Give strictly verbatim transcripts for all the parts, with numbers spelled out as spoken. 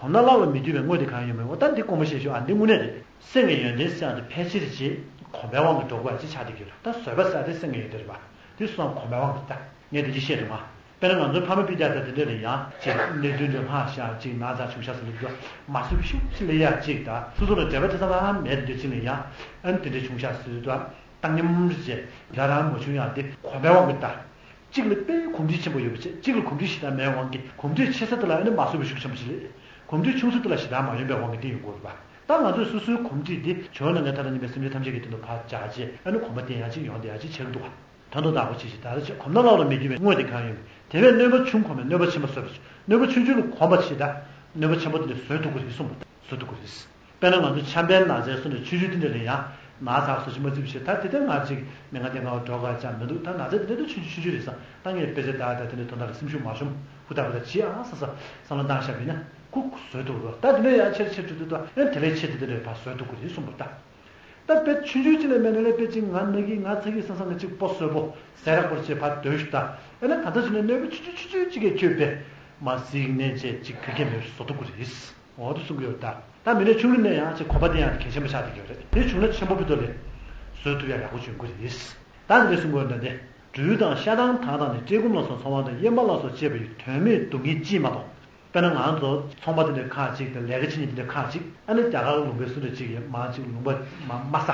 གོམས་ན་སླར་ལ་མི་འགྱུར་བའི་དངོས་དེ་གང་ཡིན་མིན། འོ་ད་འདི་དཀོན་པོ་ཞེས་ཞུ། ཨ་འདི་དངོས་གནས་རེད། སེམས་ཀྱི་ཡོན་ཏན་བསམ་དེ་ཕལ་ཆེར་ཅིག་གོམས་པའི་དབང་གིས་འགྲོ་དགོས་པ་ཅིག་ཆགས་བསྡད་ཀྱི་ཡོད་རེད། ད་བཟོད་པ་ཟེར་དེ་སེམས་ཀྱི་ཡོན་ཏན་རེད་པ། དེ་སོང་གོམས་པའི་དབང་གིས། ད་ངས་དེ་ཅིག་བཤད་འདུག་མ། དཔེར་ན་ང་ཚོའི་ཕ་མ་སྤུན་ཀྱག་དང་དེ་འདྲ་ལ་ཡང་ཅིག་གནད་དོན་འདྲ་སྔ་ཤག་ཅིག་ན་ཚ་བྱུང་ཤག་ཟེར་ལབ་དུས་མ་བཟོད་པའི་ཤུགས་ཆེ་ལ་ཡ་ཅིག་ད་སོ་སོ་ལ་འབྲེལ་བ་དེ་ཚང་མ་མེད་དུས་ཕྱིན་ལ་ཡང་ཨ་ནི་དེ་འདྲ་བྱུང་ཤག་ཟེར་དུས་བཏང་སྙོམས་རེ་བྱས་ད་རང་མ་བྱུང་ཡང་དེ་གོམས་པའི་དབང་གིས་ད། གཅིག་ལ་དཔེ་གོམས་འདྲིས་ཆེན་པོ་ཡོད་པ་བྱས། གཅིག་ལ་གོམས་འདྲིས་ཞེ་དྲག་མེད་དབང་གིས་གོམས་འདྲིས་ཆེ་ས་དེ་ལ་ཨ་ནི་མ་བཟོད་པའི་ཤུགས་ཆེན་པོ་ཞིག་སླེབས། གོམས་འདྲིས་ཆུང་ས་དེ་ལ་ཞེ་དྲག་མ་ཡོང་པའི་དབང་གིས་དེ་ཡོང་གི་ཡོད་རེད་པ། ད་ང་ཚོས་སོ་སོའི་གོམས་འདྲིས་འདི་བྱོལ་ནས་ངས་ཐ་ན་ཉི་མའི་སེམས་ཅན་ཐམས་ཅད་ཀྱི་དོན་དུ་ཕར་བྱ་བྱས་ཨ་ནི་གོམས་པ་བསྟེན་ཡག་ཅིག་ཡོང་བསྡད་ཡག་ཅིག་བྱེད་ཀྱི་འདུག་ག་དོན་དུ་བདག་པོ་བྱེད་ཅིག་ད་ལྟ་བྱས་གོམས་ན་སླར་ལ་མི་འགྱུར་བའི་དངོས་དེ་གང་ཡིན་མིན། དེ་བས་གནོད་པ་ཆུང་གོམས་པས་གནོད་པ་ཆེན་པོ་བཟོད་པར་བྱ། གནོད་པ་ཆུང་ཆུང་ལ་གོམས་པ་བྱེད་ད། གནོད་པ་ཆེན་པོ་དེ་ལས་བཟོད་ཐུབ་ཀྱི་རེད་གསུངས་པ། བཟོད་ཐུབ་ཀྱི་རེད། དཔེར་ན་ང་ཚོ་ཆམ་པའི་ན་ཚའི་སོ་ནས་ཆུང་ཆུང་དེ་འདྲ་ལ་ཡང་ན་ཚ་བཟོ་ཅིག་མ་བརྩི་བ་བྱེད་ད། དེ་ལྟར་ང་ཅིག་མི་ང་དེ་ང་བ་འགྲོ་ག་ཅང་མི་འདུག་ད་ན་ཚ་དེ་འདྲ་ད་ཆུང་ཆུང་ཆུང་ཆུང་རེད་བསམ། ད་ངས་དཔེ་ཆ་ལྟ་ད་དེ་འདྲ་དོན་དག་ལ་སེམས་ཤུགས་མ་ཤོམ་ཧུར་ཐག་པ་ད་བྱེད་ཨང་བསམ་བསམ་བསམ་བློ་བཏང་བཞག་པ་ཡིན་ན་ཁུག་ཁུག་བཟོད་ཐུབ་རོགས། ད་དེ་འདྲ་ཡང་ཆེར་ཆེར་འགྲོ་དུས་ད་ཡང་དེ་ལས་ཆེ་དེ་དེ་འདྲ་ཕར་བཟོད་ཐུབ་ཀྱི་རེད་གསུངས་པ་ད། ད་དཔེ་ཆུང་ཆུང་ཅིག་ལ་མེད་ན་ལས་དཔེ་ཅིག་ང་ན་གི་ང་ཚ་གི་བསམ་བསམ་གི་ཅིག་པོ་བཟོད་པོ་ཟས་རག་པོར་བྱེད་ཕར་སྡོད་ཤུགས་ད། ཨེ་ན་ད་ལྟ་བྱས་ན་གནོད་པ་ཆུང་ཆུང་ཆུང་ཆུང་ཅིག་གིས་ཁྱོད་དཔེ་མ་གཟིགས་ནས་བྱས་ཅིག་གི་གེ་མེད་བཟོ་ཐུབ་ཀྱི་རེད། འོ་དེ་གསུང་གི་ཡོད་ད། ད་མི་ལས་ཆུང་རིམ་ནས་ཡང་ཅིག་གོམས་པ་དེ་ཡང་གལ་ཆེན་པོ་ཆགས་བསྡད་ཀྱི་ཡོད་རེད། དེ་བྱུང་ན་ཆེན་པོ་ཕུད་དོ་ལས་བཟོད་ཐུབ་ཡ་ཡག་པོ་བྱུང་གི་རེད། ད་འདི་འདྲ་གསུང་གི་ཡོད་ད། འདི་སྦྲུལ་དང་ཤ་ཐང་ཐང་དང་ནི་བཀྲེས་སྐོམ་ལ་སོགས་ཚོང་པ་དང་གཡན་པ་ལ་སོགས་བཅས་པ་ཡི་དོན་མེད་སྡུག་བསྔལ་ཅིས་མ་མཐོང་། དཔེར་ན་ང་ཚོ་ཚོང་པ་དེ་འདྲ་ཁག་ཅིག་དང་ལས་ཀ་བྱེད་མཁན་དེ་འདྲ་ཁག་ཅིག་ཨ་ནི་རྒྱ་གར་ལུང་པའི་སུ་འདྲ་ཅིག་ཡོད་མ་ཅིག་ལུང་པ་མ་དམའ་ས་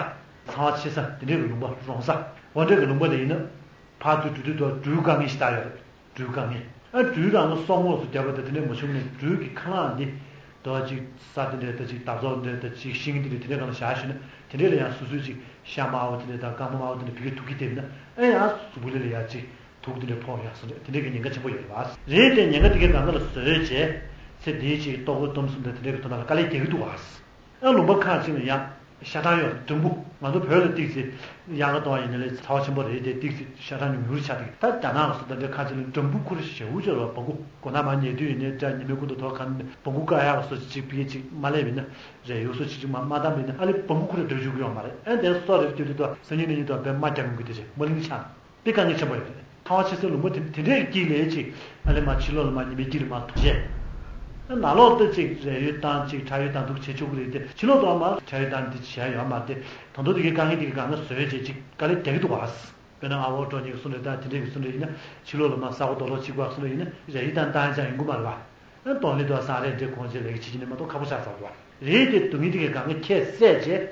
ཚང་བ་ཆེ་ས་དེ་འདྲའི་གི་ལུང་པ་རོང་ས་འོ་འདྲའི་གི་ལུང་པ་ལ་ཡིན་ན་ཕར་ཚུར་འགྲོ་དུས་དུ་སྦྲུལ་དཀའ་ངལ་ཞིག་ད་ཡོད་རེད། སྦྲུལ་དཀའ་ངལ། ཨ་སྦྲུལ་རང་ལ་སོག་མོག་སུ་བརྒྱབ་པ་དང་དེ་འདྲ་མ་བྱུང་ནས་སྦྲུལ་གྱི་ཁ་ལག་འདི་དོ་ཅིག་ས་དེ་འདྲ་དང་ཅིག་འདབ་ཚོགས་འདྲ་དང་ཅིག་ཤིང་འདི་འདྲ་དེ་འདྲའི་སྒང་ལ་བཞག་ཞུས་ན་དེ་འདྲའི་ལ་ཡང་སོ་སོའི་ཅིག་ཤ་དམར་བོ་དེ་འདྲ་དང་རྐང་པ་དམར་བོ་དེ་འདྲ་བི་གི་དུག་གིས་བརྡིབས་ན་ཨ་ཡང་གཟུགས་པོ་ལ་ལ་ཡང་ཅིག་དུག་དེ་འདྲ་ཕོག་ཡག་སོ་རེད། དེ་འདྲའི་གི་ཉེན་ཁ་ཆེན་པོ་ཡོད་རེད་བ། རེད་དེ་ཉེན་ཁ་དེ་གའི་སྒང་ག་ལ་བཟོས་རྗེས་ཚེ་འདིའི་ཅིག་ལྟོ་གོས་སྡོམ་གསུམ་དང་དེ་འདྲའི་གི་དོན་དག་ལ་དཀའ་ལས་རྒྱག་གི་འདུག་བ། ཨ་ལུང་པ་ཁག་ཅིག་ལ་ཡང་ཤ་ཐང་ཡོད་རེད། འགྲམ་བུ་ང་ཚོ་བོད་ལ་ཏིག་ཙི་དབྱར་ཁ་གཏོང་བ་ཡིན་ན་ལས་ཚ་བ་ཆེན་པོ་རེད་དེ་ཏིག་ཙི་ཤ་ཐང་ཉུང་ཉུང་རེ་ཆགས་ཏེ་ད་རྒྱ་ནག་ལ་སོགས་ད་འདྲ་ཁག་ཅིག་ལ་འགྲམ་བུ་ཁུ་རེ་ཞེ་པོ་ཅིག་ཡོད་རེད་བ། སྦྲང་བུ་དགོང་དག་མར་ཉལ་དུས་ཡིན་ནའི་འདྲ་ཉི་མའི་ཀུན་ཏུ་དོ་ག་ནས་སྦྲང་བུ་བཀག་ཡག་སོགས་ཅིག་ཅིག་ཕ་གི་ཅིག་མ་སླེབས་ཡིན་ན་རས་ཡོལ་སོགས་ཅིག་ཅིག་མ་མ་བཏང་བ་ཡིན་ན་ཨ་ལས་སྦྲང་བུ་ཁུ་རེ་སྡོད་བཅུག་གི་ཡོད་མ་རེད། ཨ་དེ་སོགས་རེ་སྡོད་དུས་དོ་སང་ཉིན་གནངས་ཉིན་དོ་དཔེ་མ་རྒྱག་ཡོང་གི་དེ་རེད། མ་གླིང་ཆགས་ན། དེ་དཀའ་ངལ་ཆེན་པོ་ཡོད་རེད། ཐང་བ་ཆེ་སའི་ལུང་པ་དེ་དེ་འདྲའི་དཀྱིལ་ལས་ཅིག་ཨ་ལས་མར་ཕྱི་ལོགས་ལ་མར་ཉི་མའི་དཀྱིལ་ལ་མར་ཐུག་བྱས། ནང་ལོགས་དེ་ཅིག་རས་ཡོལ་བཏང་ཅིག་ཁྲ་ཡོལ་བཏང་འདུག་བྱེད་ཆོག་གི་རེད་དེ་ཕྱི་ལོགས་དུ་མར་ཁྲ་ཡོལ་བཏང་འདི་བྱས་ཡོད་མ་རེད་དེ་ད་དུང་དེ་གའི་དཀའ་ངལ་དེ་གའི་སྒང་ག་བཟོས་བྱས་ཅིག་དཀའ་ལས་རྒྱག་གི་འདུག་ག་དཔེར་ན་ཨ་ཝོ་ཀྲོ་ཉིག་སུ་འདྲ་ད་དེ་འདྲའི་གི་སུ་འདྲ་ཡིན་ན་ཕྱི་ལོགས་ལ་མར་ས་གོ་རྡོ་ལོག་གཅིག་པ་སུ་འདྲ་ཡིན་ན་རས་ཡོལ་བཏང་བཏང་ཡང་ཅང་ཡོང་གི་མ་རེད་བ། ཨ་དོན་ལས་དུ་སང་རེས་འདྲེ་གོང་ཆེ་ལས་ཀྱི་བྱེད་ཀྱི་ནི་མ་གཏོགས་ཁག་པོ་ཆགས་ཚར་འདུག་བ། རེད་དེ་སྡུག་བསྔལ་དེ་གའི་སྒང་ག་ཁྱད་བསད་བྱས།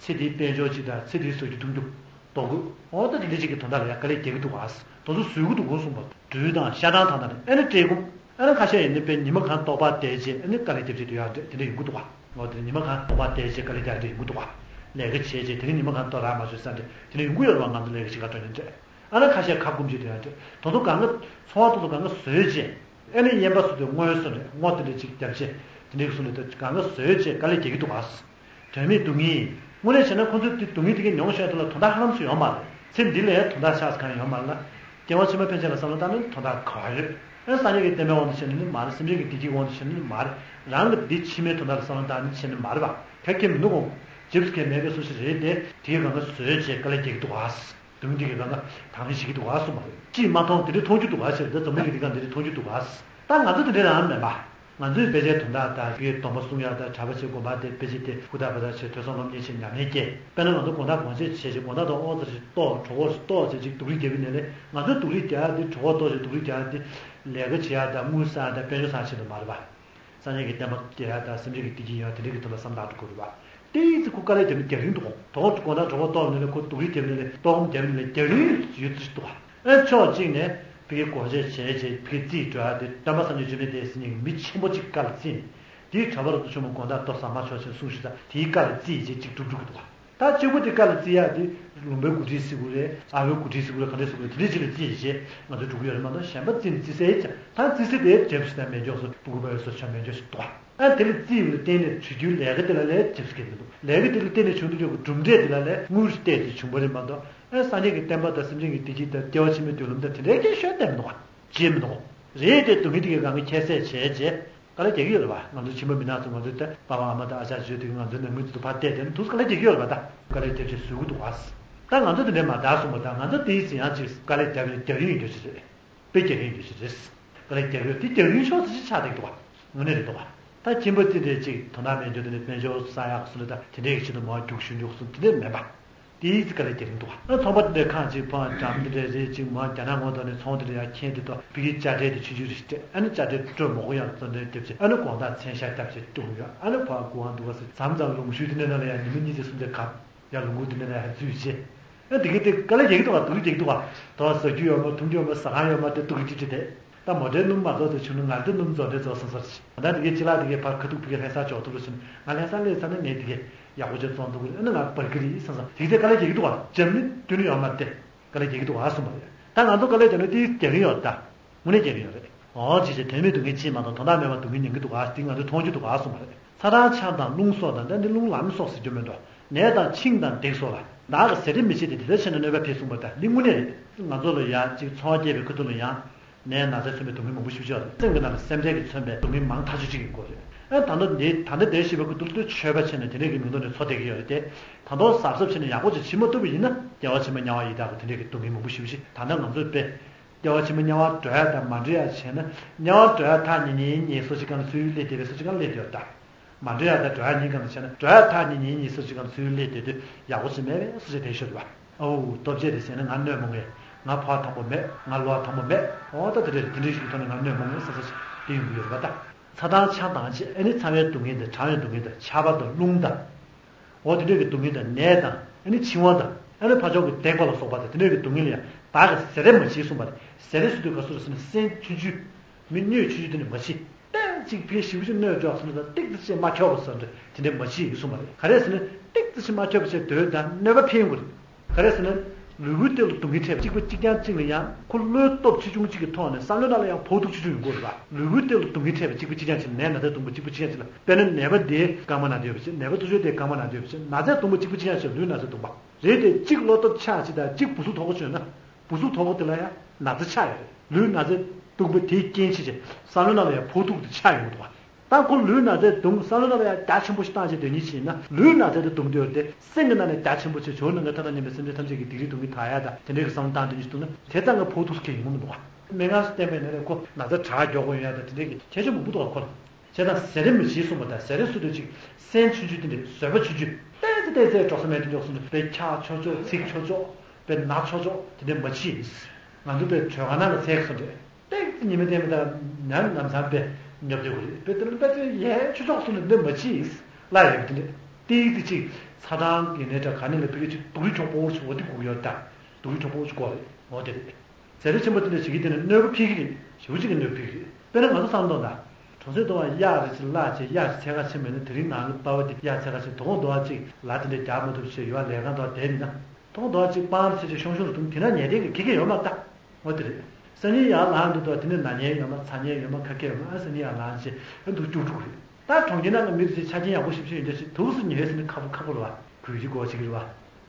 ཚེ་འདིའི་དཔལ་འབྱོར་གཅིག་དང་ཚེ་འདིའི་ཟོ་རྒྱུ་འཐུང་རྒྱུ། ལྡོག་དགོས། འོ་ད་དེ་འདྲ་ཅིག་གི་དོན་དག་ལ་ཡང་དཀའ་ལས་རྒྱག་གི་འདུག་ག་དོ་ཚོ་བཟོད་ཀྱི་འདུག་གོ་གསུངས་པ། སྦྲུལ་དང་ཤ་ཐང་ཐང་དང་ནི་ཨ་ནི་བཀྲེས་སྐོམ། ཨ་ནི་ཁ་ཤས་ཡིན་ན་དཔེ་ཉི་མ་གང་ལྟོགས་པ་བསྡད་རྗེས་ཨ་ནི་དཀའ་ལས་རྒྱབ་བྱས་སྡོད་ཡག་འདྲ་དེ་འདྲ་ཡོང་གི་འདུག་ག་འོ་དེ་ཉི་མ་གང་ལྟོགས་པ་བསྡད་རྗེས་དཀའ་ལས་རྒྱག་འདྲ་ཡོང་གི་འདུག་ག་ལས་ཀ་བྱས་རྗེས་དེ་རིང་ཉི་མ་གང་ལྟོགས་རག་མ་བྱུང་བསམ་འདྲ་དེ་འདྲ་ཡོང་གི་ཡོད་རེད་བ། ང་ཚོ་ལས་ཀ་བྱེད་ག་འགྲོ་མཁན་འདྲ། ཨ་ནི་ཁ་ཤས་ཁ་སྐོམ་བྱས་སྡོད་ཡག་འདྲ། དོ་ཚོ་གང་ག་ཚོང་བ་དོ་ཚོ་གང་ག་བཟོས་རྗེས། ཨ་ནི་གཡན་པ་སུ་དེ་སྔོ་སོ་རེད་སྔོ་དེ་འདྲ་ཅིག་རྒྱབ་བྱས་དེ་འདྲའི་སུ་ནས་དེ་གང་ག་བཟོས་བྱས་དཀའ་ལས་རྒྱག་གི་འདུག་ག་དོན་མེད་སྡུག་བསྔལ། དངོས་གནས་བྱས་ན་ཁོ་ཚོས་དེ་སྡུག་བསྔལ་དེ་གའི་མྱོང་བཞིན་དུ་ལ་དོན་དག་ཧ་ལམ་སུ་ཡོད་མ་རེད། ཚེ་འདི་ལས་དོན་དག་ཆགས་ས་གང་ཡོད་མ་རེད་ལ། སྐྱེ་བ་ཕྱི་མ་ཕན་ཆད་ལ་བསམ་བློ་བཏང་ན་དོན་དག་ག་བ་ཡོད། ཨ་སངས་རྒྱས་ཀྱི་བསྟན་པའི་དབང་དུ་བྱས་ནས་ནི་མ་རེད། སེམས་ཅན་གྱི་བདེ་སྐྱིད་དབང་དུ་བྱས་ནས་ནི་མ་རེད། རང་གི་འདི་ཕྱི་མའི་དོན་དག་ལ་བསམ་བློ་བཏང་ནས་བྱས་ནི་མ་རེད་པ། ཁ་སྐྱེ་མི་འདུག་གོ། ཇིབ་སི་ཁའི་མེ་གི་སུ་ཞིག་རེད་དེ་དེའི་སྒང་ག་བཟོས་བྱས་དཀའ་ལས་རྒྱག་གི་འདུག་ག་སྡུག་བསྔལ་དེ་གའི་སྒང་ག་དང་ལེན་བྱེད་ཀྱི་འདུག་ག་གསུངས་པ་རེད། ཅིས་མ་མཐོང་དེ་འདྲའི་མཐོང་རྒྱུ་འདུག་ག་ཟེར་ད་འཛམ་གླིང་གི་འདི་ག་འདི་འདྲའི་མཐོང་རྒྱུ་འདུག་ག་ད་ང་ཚོ་དེ་འདྲའི་རང་མེད་པ། ང་ཚོའི་དཔེ་ཆའི་དོན་དག་དང་དེ་གའི་སྡོམ་པ་སྲུང་ཡག་དང་གྲྭ་པ་བྱས་དགོན་པ་དེ་དཔེ་ཆ་དེ་ཧུར་ཐག་པ་ཐག་བྱས་ཐོས་བསམ་སློབ་གཉེར་བྱས་ཉམས་ལེན་བསྐྱལ། དཔེར་ན་ང་ཚོ་དགོང་དག་གོང་ཆེན་བྱས་བྱས་དགོང་དག་དང་ཨོ་ཙི་ཞིག་ལྟོགས་གྲོད་ཁོག་ཞིག་ལྟོགས་བྱས་ཅིག་སྡུག་རུས་རྒྱག་གི་ནས་ལས་ང་ཚོའི་སྡུག་རུས་རྒྱག་ཡག་དེ་གྲོད་ཁོག་ལྟོགས་བྱས་སྡུག་རུས་རྒྱག་ཡག་དེ་ལས་ཀ་བྱེད་ཡག་དང་དངུལ་བསག་ཡག་དང་དཔལ་འབྱོར་བསག་ཆེད་དུ་མ་རེད་པ། སངས་རྒྱས་ཀྱི་བསྟན་པ་རྒྱས་ཡག་དང་སེམས་ཅན་གྱི་བདེ་སྐྱིད་ཡོང་ཡག་དེ་འདྲ་གི་དོན་ལ་བསམ་བློ་བཏང་འགྲོ་དགོས་རེད་པ། ཏོག་ཙམ་ཁོ་དཀའ་ལས་རྒྱབ་ནས་རྒྱག་རིང་འདུག་གོ། དོ་དགོང་དག་གྲོད་ཁོག་ལྟོགས་ནས་ལས་ཁོ་སྡུག་རུས་རྒྱབ་ནས་ལས་ལྟོགས་རྒྱབ་ནས་ལས་རྒྱག་རིང་ཡོད་ཚུལ་ཞིག་འདུག་ག་ཨ་ཕྱོགས་གཅིག་ནས་ཕ་གི་སྒོར་གཞས་བྱས་བྱས་ཕ་གི་རྩིས་འགྲོ་ཡག་དེ་སྟོན་པ་སངས་རྒྱས་བཅོམ་ལྡན་འདས་ཟེར་མཁན་གྱི་མི་ཆེན་པོ་གཅིག་བཀའ་ལ་བརྩིས་ནས་དེའི་གྲྭ་པ་རབ་ཏུ་བྱུང་བ་དགོང་དག་ལྟོ་ཟ་མ་ཆོག་ཅེས་གསུངས་ཞུས་ཙང་དེའི་བཀའ་ལ་བརྩིས་བྱས་གཅིག་སྒྲུབ་སྒྲུབ་ཀྱི་འདུག་ག་ད་གཅིག་པོ་དེ་བཀའ་ལ་བརྩི་ཡག་དེ་ལུང་པའི་འགོ་ཁྲིད་ཟེར་དགོས་རེད། ཨ་བའི་འགོ་ཁྲིད་ཟེར་དགོས་རེད། ག་འདྲ་ཟེར་དགོས་རེད། དེ་འདྲ་ཅིག་ལ་བརྩི་བྱས་ང་ཚོ་འགྲོ་གི་ཡོད་རེད་མ་གཏོགས་གཞན་པ་བརྩི་ནས་བརྩི་ས་ཡོད་ཀྱང་ད་བརྩི་ས་དེ་འདྲ་པོ་ཞིག་ད་མེད་འཇོག་སོ་སྤུ་གུ་པ་ཡོད་སོ་ཆ་མེད་འཇོག་ཞིག་འདུག་ག་ཨ་དེ་ལ་བརྩི་ཡོད་ལ་བརྟེན་ནས་བྱེད་རྒྱུའི་ལས་ཀ་དེ་ལ་ལས་འཇིབ་སྐྱེ་མི་འདུག་ལས་ཀ་དེ་ལ་བརྟེན་ནས་བྱུང་དུ་ཡོད་ཀྱི་གྲུབ་འབྲས་དེ་ལ་ལས་དངུལ་བལྟས་ཏེ་བྱུང་བ་རེད་མ་གཏོགས་ཨ་སངས་རྒྱས་ཀྱི་བསྟན་པ་དང་སེམས་ཅན་གྱི་བདེ་སྐྱིད་དང་སྐྱེ་བ་ཕྱི་མའི་མདུན་ལམ་དང་དེ་འདྲའི་སྐད་ཤོད་བསྟན་མི་འདུག་ག་བརྗེད་མི་འདུག་ག་རེད་དེ་སྡུག་བསྔལ་དེ་གའི་སྒང་ག་ཁྱད་བསད་བྱས་རྗེས། དཀའ་ལས་རྒྱག་གི་ཡོད་རེད་པ། ང་ཚོ་ཕྱི་མ་མི་ནག་ཚོ་ང་ཚོའི་ད་པ་ཕ་ཨ་མ་དང་ཨ་ཅག་ཅག་དེ་ང་ཚོའི་ནང་མི་ཚོ་ཕར་བལྟས་དེ་ནི་ཐུགས་དཀའ་ལས་རྒྱག་གི་ཡོད་རེད་པ། ད་དཀའ་ལས་རྒྱབ་བྱས་བཟོད་ཀྱི་འདུག་ག་ད་ང་ཚོ་དེ་འདྲའི་མ་འདྲ་སོང་བ་དང་ང་ཚོ་དེའི་ཚེ་ཡང་ཅིག་དཀའ་ལས་རྒྱབ་ཡིན་རྒྱག་ཡིན་འགྱོ་ཞིག་རེད། དཔེ་རྒྱག་ཡིན་འགྱོ་ཞིག་རེད། དཀའ་ལས་རྒྱག་ཡོད་དེ་རྒྱག་ཡིན་ཤོག་ཚེ་ཅིག་ཆགས་བསྡད་ཀྱི་འདུག་ག་དངོས་གནས་རེད་འདུག་ག་ད་ཁྱིམ་པ་དེ་འདྲས་ཅིག་དོ་སྣང་མེད་འགྱུར་དེ་ནས་དཔལ་འབྱོར་བསགས་ཡག་སུ་ལ་ད་དེ་འདྲས་ཀྱི་ཆེད་དུ་མར་རྒྱུགས་ཞུ་རྒྱུགས་སུ་དེ་འདྲས་མེད་པ། དེའི་ཚེ་དཀའ་ལས་རྒྱག་གི་འདུག་ཨ་ཚོང་པ་དེ་འདྲས་ཁང་ཅིག་ཕངས་འགྲམ་དེ་འདྲས་རེད་ཅིག་མར་རྒྱ་ནག་ངོས་ཐོག་ནས་ཚོང་དེ་འདྲས་ཡར་འཁྱེར་དེ་ཐོག་ཕ་གིའི་དཔྱ་ཁྲལ་དེ་ཆུང་ཆུང་རེ་ཞིག་སྤྲད། ཨ་ནི་དཔྱ་ཁྲལ་སྤྲོད་མོ་གོ་ཡང་བཙོན་འདྲེན་རྒྱབ་ཅིག་ཨ་ནི་དགོང་དག་མཚན་ཤག་རྒྱབ་ཅིག་ལྟུང་ཡོད། ཨ་ནི་ཕར་སྒུག་ཨང་འདུག་ག་ཟེར། མཚམས་མཚམས་ལུང་ཤུལ་དེ་འདྲས་ནང་ལ་ཡང་ཉི་མ་གཉིས་ཚེ་སུམ་ཚེ་གབ། ཡང་ལུང་ཁུག་དེ་འདྲས་ནང་ཡང་འཛུལ་བྱས། ཨ་དེ་གི་དེ་དཀའ་ལས་རྒྱག་གི་འདུག་ག་སྡུག་རྒྱག་གི་འདུག་ག་དོ་ཟ་རྒྱུ་ཡོད་མ་འཐུང་རྒྱུ་ཡོད་མ་ཟ་ཁང་ཡོད་མ་དེ་སྡུག་གི་ཅི་ཅི་དེ། ད་མོ་ཊའི་སྣུམ་མ་རྫོགས་ཚེ་ཆུ་སྣུམ་ངལ་དེ་སྣུམ་རྫོགས་དེ་རྫོགས་སོང་ས་རེད། ད་དེ་གའི་ཅི་ལགས་དེ་གའི་ཕར་ཁ་ཐུག་ཕ་གི་ལྷ་ས་ཇོག་ཐུབ་ལོ་ཟིན་ང་ལྷ་ས་སླེབས་ཚར་ན་ངས་དེ་གའི་ཡག་པོ་ཅིག་བཙོང་ཐུབ་ཀྱི་རེད། ཨ་ནི་ང་འབར་གི་རེད་བསམ་བསམ་དེ་ག་ཚད་དཀའ་ལས་རྒྱག་གི་འདུག་ག་འཇམ་ནི་སྟོན་ནི་ཡོད་མ་རེད་དེ་དཀའ་ལས་རྒྱག་གི་འདུག་ག་གསུངས་པ་རེད། ད་ང་ཚོ་དཀའ་ལས་རྒྱག་ན་དེ་རྒྱག་གི་ཡོད་ད། དངོས་གནས་རྒྱག་གི་ཡོད་རེད། འོ་ཅི་བྱས་དོན་མེད་སྡུག་བསྔལ་ཅིས་མ་གཏོགས་དོན་དག་མེད་པར་སྡུག་བསྔལ་མྱོང་གི་འདུག་ག་དེ་ང་ཚོས་མཐོང་རྒྱུ་འདུག་ག་གསུངས་པ་རེད། ཚ་གྲང་ཆར་དང་རླུང་སོགས་དང་ད་འདི་རླུང་ལམ་སོགས་ཟེར་རྒྱུ་མེད་འགྲོ། ནད་དང་འཆིང་དང་བརྡེག་སོགས་ལ་བདག་གིས་ཟས་བྲལ་མི་བྱེད་དེ། དེ་ལྟར་བྱས་ན་གནོད་པ་འཕེལ་གསུངས་པ་ལྟར་འདི་དངོས་གནས་རེད། ང་ཚོ་ལ་ཡང་ཅིག་ཚོང་བ་སྐྱེས་པའི་ཁ་ཐུག་ལ་ཡང་ནད་ན་ཚས་མཚོན་པའི་སྡུག་བསྔལ་མང་པོ་ཞེ་པོ་ཅིག་ཡོད་རེད། སེམས་ཀྱི་ནང་ལ་སེམས་ཁྲལ་གྱིས་མཚོན་པའི་སྡུག་བསྔལ་མང་ཐག་ཆོད་ཅིག་ཡོང་གི་རེད། ཨ་ད་ལྟ་འདི་ད་ལྟ་བསྡད་བཞིན་པའི་ཁ་ཐུག་ལ་ཆོས་པ་བྱས་ནས་དེ་འདྲས་ཀྱི་མིང་ཐོག་ནས་འཚོ་བསྡད་ཀྱི་ཡོད་རེད་དེ། ད་དུང་གཟབ་གཟབ་བྱས་ནས་ཡག་པོ་ཅིག་བྱེད་མ་ཐུབ་པ་ཡིན་ན་སྐྱེ་བ་ཕྱི་མ་དམྱལ་བ་ཡི་དྭགས་ཀྱི་དེ་འདྲས་ཀྱི་སྡུག་བསྔལ་མང་པོ་ཞེ་པོ་ཅིག་ད་ལྟ་ང་ཚོས་དཔེ་སྐྱེ་བ་ཕྱི་མ་དམྱལ་བར་འགྲོ་ཡག་དང་མ་འགྲོ་ཡག་བྱས་ན། དམྱལ་བར་འགྲོ་ཡག་ཐག་ཉེ་ཉེ་ཡིན། ངལ་གསོ་བྱེད་སྒང་ལ་སུ་ཡིས་སླེབས་བསྡད་པའི་གསོ་བྱེད་སྒང་ལ་སླེབས་བསྡད་ཡོད་ད། མ་འགྲོ་ཡག་དང་འགྲོ་ཡག་གཉིས་སྒང་ལ་བྱས་ན་འགྲོ་ཡག་ཐག་ཉེ་ཉེ་ཡིན། གསོ་བྱེད་སྒང་ལ་སུ་ཡིས་སླེབས་བསྡད་དུས་ཡག་པོ་ཅིག་མེད་པས་གསོ་བྱེད་དེ་ཤོད་པ། ཨོ་སྟོབས་ཆེ་དེ་ཟེར་ན་ང་གནོད་མོ་ངེས། ང་ཕོ་བ་དང་པོ་མེད། ང་ལོ་བ་དང་པོ་མེད། ཨོ་ད་དེ་འདྲས་དེ་འདྲས་ཞིག་གི་ཐོག་ནས་ང་གནོད་མོ་ངེས་ཟེར་ས་ཞིག་དེ་ཡོང་གི་ཡོད་རེད་པ་ད། ཚ་དང་ཆར་དང་ཅི་ཨ་ནི་ཚ་བའི་སྡུག་བསྔལ་དང་གྲང་བའི་སྡུག་བསྔལ་དང་ཆར་པ་དང་རླུང་དང་། འོ་དེ་འདྲས་ཀྱི་སྡུག་བསྔལ་དང་ནད་དང་ཨ་ནི་འཆིང་བ་དང་ཨ་ནི་ཕར་ཕྱོགས་ཀྱི་བརྡེག་པ་ལ་སོགས་པ་དང་དེ་འདྲས་ཀྱི་སྡུག་བསྔལ་ལ་ཡང་བདག་གིས་ཟས་བྲལ་མ་བྱེད་གསུངས་པ་རེད། ཟས་བྲལ་ཟེར་དུས་ག་ཚོད་རེད་ཟེར་ན་སྲན་ཆུང་ཆུང་། མི་སྣོད་ཆུང་ཆུང་དེ་འདྲ་མ་བྱེད། ཏོག་ཙམ་ཅིག་ཕར་ཞེ་པོ་ཅིག་སྣོད་འཇོག་ཟེར་ན་ད་ཏོག་ཙམ་ཅིག་མ་འཁྱོག་པ་ཟེར་འདྲ་དེ་འདྲ་མ་བྱེད་གསུངས་པ་རེད། ག་རེ་ཟེར་ན་ཏོག་ཙམ་ཅིག་མ་འཁྱོག་པ་བྱས་སྡོད་དང་གནོད་པ་འཕེལ་ཡོང་གི་རེད། ག་རེ་ཟེར་ན། ལུས་པོའི་གཏེར་ལ་སྡུག་བསྔལ་འཕྲད་པ་གཅིག་པ་གཅིག་རྐྱང་གཅིག་ལ་ཡང་ཁོ་བློའི་སྟོབས་ཆེ་ཆུང་གཅིག་གི་ཐོག་ནས་བསམ་བློའི་ནང་ལ་ཡང་ཕོག་ཐུག་ཆེ་ཆུང་ཡོང་གི་རེད་པ། ལུས་པོའི་གཏེར་ལ་སྡུག་བསྔལ་འཕྲད་པ་གཅིག་པ་གཅིག་རྐྱང་ཅིག་ནད་ན་ཚས་གདུང་པ་གཅིག་པ་གཅིག་རྐྱང་ཅིག་ལ། དཔེར་ན་ནད་པ་དེ་རྐང་པ་ན་སྡོད་པ་བྱས། ནད་པ་ཚུར་ཤོག་དེ་རྐང་པ་ན་སྡོད་པ་བྱས། ན་ཚས་གདུང་པ་གཅིག་པ་གཅིག་རྐྱང་ཅིག་ལུས་ན་ཚས་གདུང་པ་རེད་དེ། གཅིག་བློ་སྟོབས་ཆག་ཅིག་དང་གཅིག་བུ་གཟུགས་དོག་པོ་བྱུང་ན། བུ་གཟུགས་དོག་པོ་དེ་ལ་ཡང་ན་ཚ་ཆགས་ཡོད་རེད། ལུས་ན་ཚས་གདུང་པ་དེའི་རྐྱེན་བྱས་བྱས་བསམ་བློའི་ནང་ལ་ཡང་ཕོག་ཐུག་དེ་ཆགས་ཡོང་གི་འདུག་པ། ད་ཁོ་ལུས་ན་ཚས་གདུང་བསམ་བློའི་ནང་ལ་ཡང་རྒྱ་ཆེན་པོ་ཞིག་བཏང་བྱས་སྡོད་མཁན་ཞིག་ཡིན་ན། ལུས་ན་ཚས་དེ་གདུང་སྡོད་དེ་སེམས་ཀྱི་ནང་ནས་རྒྱ་ཆེན་པོ་བྱས་ཇོ་བོ་ནམ་མཁའི་མཐའ་དང་མཉམ་པའི་སེམས་ཅན་ཐམས་ཅད་ཀྱི་སྡིག་སྒྲིབ་སྡུག་བསྔལ་དག་ཡག་དང་དེ་འདྲའི་གི་བསམ་བློ་བཏང་སྡོད་མཁན་ཞིག་འདུག་ན། དེ་ཙམ་གྱིས་ཕོག་ཐུག་ཁེལ་ཡོང་གི་མི་འདུག་ག་སྨན་ཁང་སུ་བསྟན་པའི་ནང་ལ་ཁོ་ན་ཚ་དྲག་མགྱོགས་པོ་ཡོང་ཡག་དང་དེ་འདྲའི་གི་ཁྱད་ཆོས་མང་པོ་འདུག་ག་ཁོ་ལ། བྱས་ཙང་ཟས་རིགས་མི་བྱེད་གསུངས་པ་དང་། ཟས་རིགས་སུ་དུ་ཅིག་སྲན་ཆུང་ཆུང་དེ་འདྲའི་བཟོད་པ་ཆུང་ཆུང་ཏོག་ཙམ་ཏོག་ཙམ་འགྲོ་གསུངས་ཏེ། དཔེ་འཁྱག་ཆོག་ཆོག་ཚིག་ཆོག་ཆོག་དཔེ་ན་ཆོག་ཆོག་དེ་འདྲའི་མ་བྱེད། ང་ཚོ་དཔེ་དྲོད་ཁང་ནང་གི་ཚལ་གསུངས་ཏེ། ཏོག་ཙམ་ཉི་མ་བསྟན་པ་དང་ནམ་ནམ་སང་དཔེ་ཉོབ་སྡོད་དགོས་རེད། དཔེ་དེ་ལ་དཔེ་དེ་ཡལ་ཆོག་ཆོག་གསུངས་ནས་འདི་མ་བྱེད། ལ་ཡོད་པ་དེ་འདྲ། ཏིག་ཏིག་ཅིག་ཚ་གྲང་གི་ནད་འདྲ་ག་ནས་ལ་ཕ་གི་ཅིག་སྡུག་རུས་གྱོང་པོ་ཅིག་འོ་དེ་དགོས་ཡོད་ད། སྡུག་རུས་གྱོང་པོ་ཅིག་དགོས་རེད། འོ་དེ་རེད། ཟས་རིགས་ཆེན་པོ་དེ་འདྲ་བྱེད་ཀྱི་དེ་ནི་གནོད་པ་ཕིག་གི་རེད། ཞེ་པོ་ཅིག་གི་གནོད་ཕིག་གི་རེད། དཔེར་ན་ང་ཚོ་བསམ་བློ་གཏོང་དང་། གྲོང་གསེབ་དུ་བ་གཡག་རེ་ཅིག་བརླག་བྱས་གཡག་ཅིག་འཚོལ་ག་ཕྱིན་པ་ཡིན་ན། དེ་རིང་ནངས་ཀྱི་པ་ཕ་དེ་གཡག་འཚོལ་ག་ཕྱིན། དོ་དགོང་དུ་བ་ཅིག་ལ་དེ་འདྲ་རྒྱག་མ་ཐུབ་ཞེས་ཡོད་ལས་ཁང་དུ་བ་བསྡད་ཡིན་ན། དོ་དགོང་དུ་བ་ཅིག་སྤང་རེ་ཅིག་ཤོང་ཤོང་རེ་འཐུང་དེ་ན་ཉལ་བསྡད་ཀྱི་ཁེ་ཁེ་ཡོད་མ་རེད་ད། འོ་དེ་རེད། སང་ཉིན་ཡར་ལངས་དུས་དུ་བ་དེ་ནས་ན་མཉེན་ཡོད་མ་ཚ་མཉེན་ཡོད་མ་ཁ་སྐད་ཡོད་མ། ཨ་སང་ཉིན་ཡར་ལངས་བྱས་ཨ་འདུག་སྐྱུག་བྲོ་གི་རེད། ད་གྲོང་ཁྱེར་ནང་གི་མི་རེ་ཅིག་ཆ་རྐྱེན་ཡག་པོ་ཞེ་པོ་ཅིག་ཡོད་འདྲ་ཞིག་འདུག་སེ་ཉལ་ཟིན་ན་ཁ་ཕོ་ཁ་ཕོ་རེད་བ། གོས་ཅིག་གོ་ཅིག་རེད་བ།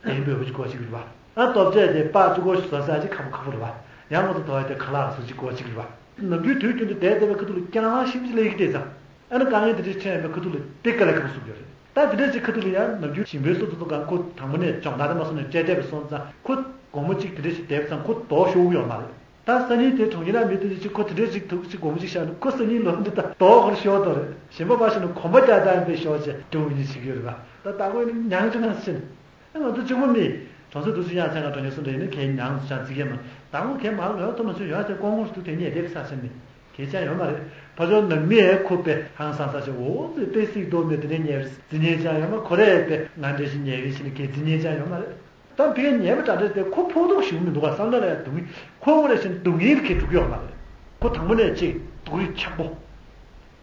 གདན་འབོལ་པོ་ཅིག་གོ་ཅིག་རེད་བ། ཨ་སྟོབས་ཆེ་དེ་པགས་ཅིག་གོ་ཞིག་བཟོ་ས་ཅིག་ཁ་ཕོ་ཁ་ཕོ་རེད་བ། ཡང་ང་ཚོ་དོ་བ་དེ་ཁ་ལག་བཟོ་ཅིག་གོ་ཅིག་རེད་བ། ནམ་རྒྱུན་དུས་རྒྱུན་དུ་བསྡད་བསྡད་པའི་ཁ་ཐུག་ལ་སྐྱང་ལང་ཞིབ་ཅིག་སླེབས་ཀྱི་བསྡད་ཙང་། ཨ་ནི་དཀའ་ངལ་དེ་འདྲ་འཕྲད་ཡོང་པའི་ཁ་ཐུག་ལ་དེ་དཀའ་ལས་ཁག་པོ་བཟོ་གི་ཡོད་རེད། ད་དེ་འདྲ་ཅིག་ཁ་ཐུག་ལ་ཡང་ནམ་རྒྱུན་ཞིང་པའི་སོ་སོ་ཚོ་གང་ཁོ་དང་པོ་ནས་སྦྱོང་བརྡར་དེ་མ་སོང་ནས་སྤྲད་བསྡད་པ་སོང་ཙང་ཁོ་དགོང་མོ་གཅིག་དེ་འདྲ་ཞིག་བསྡད་པ་ཙང་ཁོ་དོགས་ཤོར་གི་ཡོད་མ་རེད། ད་སང་ཉིན་དེ་གྲོང་ཁྱེར་ནང་མི་དེ་འདྲ་ཅིག་ཁོ་དེ་འདྲ་ཅིག་ཐུག་ཅིག་དགོང་མོ་ཅིག་བཞག་ན་ཁོ་སང་ཉིན་ལོག་འདི་ད་དོགས་ཁོ་ཤོར་དོ་རེད། གཞན་པ་ཕར་བཞག་ན་གོམ་པ་རྒྱག་སྟངས་དཔེ་ཤོར་བྱས་འགྲོ་འོ་ཉིན་ཞིག་ཡོད་རེད་པ། ད་ད་ཁོ་ནི་མྱང་ཅུང་ནང་ཕྱིན། ཨ་ང་ཚོ་གཅིག་པུ་མི་གྲོང་གསེབ་འདུག་སེ་གཡག་འཚོལ་ག་འགྲོ་མཁན་སུ་འདྲ་ཡིན་ན་གལ་མྱང་ཅང་བརྩི་གི་མ། ད་ཁོ་གལ་མང་ལོས་ཐུབ་མ་བྱུང་། ཡོད་ཚད་ཀོང་ཀོང་ཞིག་འདུག་དེ་ཉལ་བསྡད་ས་ཆ་མི་གལ་ཆེ་ཡོད་མ་རེད། ཕ་ཇོ་ནང་མི་ཨེ་ཁོ་དཔེ་ཧང་སང་ས་ཆ་འོ་ཙི་དཔེ་སྲིད་དོ་མེད་དེ་འདྲ་ཉལ་བརྩི་ཉན་ཅང་ཡོད་མ། ཁོ་རེ་དཔེ་ང་འདྲ་ཞིག་ཉལ་གི་ཕྱིན་ན་གལ་བརྩི་ཉན་ཅང་ཡོད་མ་རེད། ད་ཕ་གིར་ཉལ་བ་འདྲ་འདྲ་དེ་ཁོ་ཕོག་ཐུག་ཞིག་མི་འདུག་ག་བསམ་བློ་ལ་ཡང་སྡུག་བསྔལ། ཁོ་ངོ་རེ་བཞིན་སྡུག་བསྔལ་གྱིས་འགྲོ་གི་ཡོད་མ་རེད། ཁོ་དང་པོ་ནས་ཅིག་སྡུག་རུས་ཁག་པོ།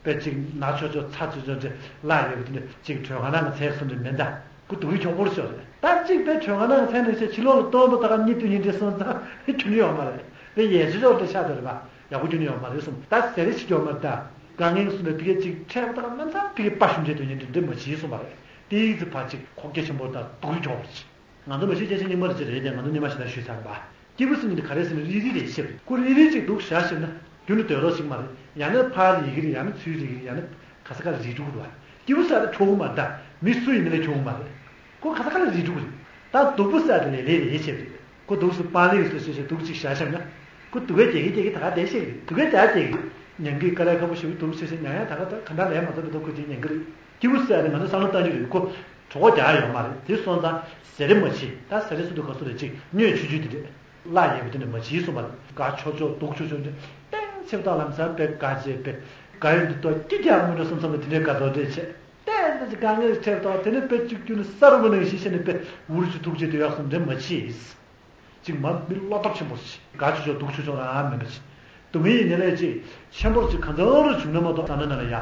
དཔེ་ཅིག་ན་ཆོག་ཆོག་ཚ་ཆོག་ཆོག་ཅིག་བརླག་ཡོད་པ་དེ་འདྲ་ཅིག་དྲོད་ཁང་ནང་གི་ཚལ་སོ་འདྲ་མིན་ད། ཁོ་སྡུག་རུས་ཁྱོག་པོར་ཤོར་རེད། ད་ཅིག་དཔེ་དྲོད་ཁང་ནང་གི་ཚལ་འདྲ་ཞིག་ཕྱི་ལོགས་ལ་སྟོན་པ་ད་ག་གཉིད་དུ་ཉིན་འདྲ་སོང་ཙང་རྒྱུ་ནི་ཡོད་མ་རེད། དཔེ་ཡལ་ཆོག་ཆོག་འདྲ་ཆགས་ཚར་རེད་པ། ཡག་པོ་རྒྱུ་ནི་ཡོད་མ་རེད་གསུངས། ད་ཟས་རིགས་ཅིག་ཡོད་མ་རེད་ད། དཀའ་ངལ་གསུངས་ནས་དེ་གས་ཅིག་འཕྲད་པ་ད་ག་ན་ཚ་དེ་གས་དཔའ་ཞུམ་བྱས་དུས་ཉིན་འདྲ་འདྲ་མ་བྱེད་གསུངས་པ་རེད། དེའི་ཚེ་ཕར་ཅིག་ཁོག་རྒྱ་ཆེན་པོ་དང་སྡུག་རུས་ཁྱོག་པོ་ཅིག་ང་ཚོ་མ་གཞི་སྐྱེ་ཆེན་རྙིང་མ་རེ་ཅིག་རེད་དེ། ང་ཚོ་རྙིང་མ་ཞིག་ན་ཞུས་ཚར་བ། སྐྱེས་བུ་སྲིད་ཉིན་དེ་ག་རེ་ཟེར་ན་རིལ་རིལ་རེད་ཤེས་པ་རེད། ཁོ་རིལ་རིལ་ཅིག་འདུག་བཞག་ཤེས་ན་རྒྱུན་དུ་སྡོད་རོགས་ཤིག་མ་རེད། ཡང་ན་ཕར་རིལ་གི་རེད། ཡང་ན་ཚུར་རིལ་གི་རེད། ཡང་ན་ག་ས་ག་རིལ་འགྲོ་གི་རེད་བ། སྐྱེས་བུ་སྲིད་ལ་ཁྱོག་གི་མ་རེད་ད། མི་སུ་ཡིན་ན་ལས་ཁྱོག་གི་མ་རེད། ཁོ་ག་ས་ག་ལ་རིལ་འགྲོ་གི་རེད། ད་སྡུག་པོ་སྲིད་དེ་ལས་ལས་རེད་ཤེས་པ་རེད། ཁོ་འདུག་སེ་སྤང་རིལ་གི་སྲིད་ཤེས་ཤེས་འདུག་ཅིག་བཞག་ཤེས་ན་ཁོ་སྡུག་གས་རྒྱག་གི་རྒྱག་གི་ད་ག་བསྡད་ཤེས་གི་རེད། སྡུག་གས་ད་ག་རྒྱག་གི་རེད། ཉན་གི་དཀའ་ལས་ཁག་པོ་ཞེ་པོ་འདུག་ཟེར་ཟེར་ཉན་ཡང་ད་ག་ད་ག་འདྲ་ལས་མ་ཐོབ་པའི་ཐོག་ཁོ་དེ་ཉན་གི་རེད། སྐྱིད་པོ་ཟེར་ཡ་དེ་ང་ཚོ་བསམ་བློ་བཏང་རྒྱུ་རེད། ཁོ་གྲོད་ཁོག་རྒྱག་ཡ་ཡོད་མ་རེད། དེ་སོང་ཙང་ཟས་རིགས་མ་བྱེད། ད་ཟས་རིགས་སུ་འདུག་ག་སུ་རེད། ཅིག་སྨྱོས་ཆུ་ཆུ་དེ་འདྲས། བརླ་ཡས་པ་དེ་འདྲས་མ་བྱེད་གསུངས་པ་རེད། དགའ་ཆོག་ཆོག་སྡུག་ཆོག་ཆོག་འདྲས་ཏན་ཆེ་བ་དང་ལམ་སང་དཔེ་དགའ་བྱས་དཔེ་དགའ་ཡོད་འདུག་ཏོ་སྐྱིད་རྒྱག་མི་འགྲོ་བསམ་བསམ་ལ་དེ་འདྲས་དགའ་ཚོར་འདྲས་བྱས། ཏན་ཏན་ཅིག་དཀའ་ངལ་འཕྲད་པ་དང་དེ་ནས་དཔེ་གཅིག་གྱུར་ནས་ས་རུ་མ་ནང་བཞིན་བྱས་ནས་དཔེ་འུ་རུ་ཅིག་ཐུག་བྱས་དུ་ཡག་སོང་འདྲས་མ་བྱེད། ཅིག་མ་མི་བློ་སྟོབས་ཆེན་པོ་ཞིག་དགའ་ཆོག་ཆོག་སྡུག་ཆོག་ཆོག་རང་མེད་པ་ཞིག་སྡུག་བསྔལ་ཡི་ནད་ལས་ཅིག་ཆེན་པོར་ཅིག་གང་འཚམ་རུ་བྱུང་ན་མ་གཏོགས་ས་ན་ན་ལ་ཡ་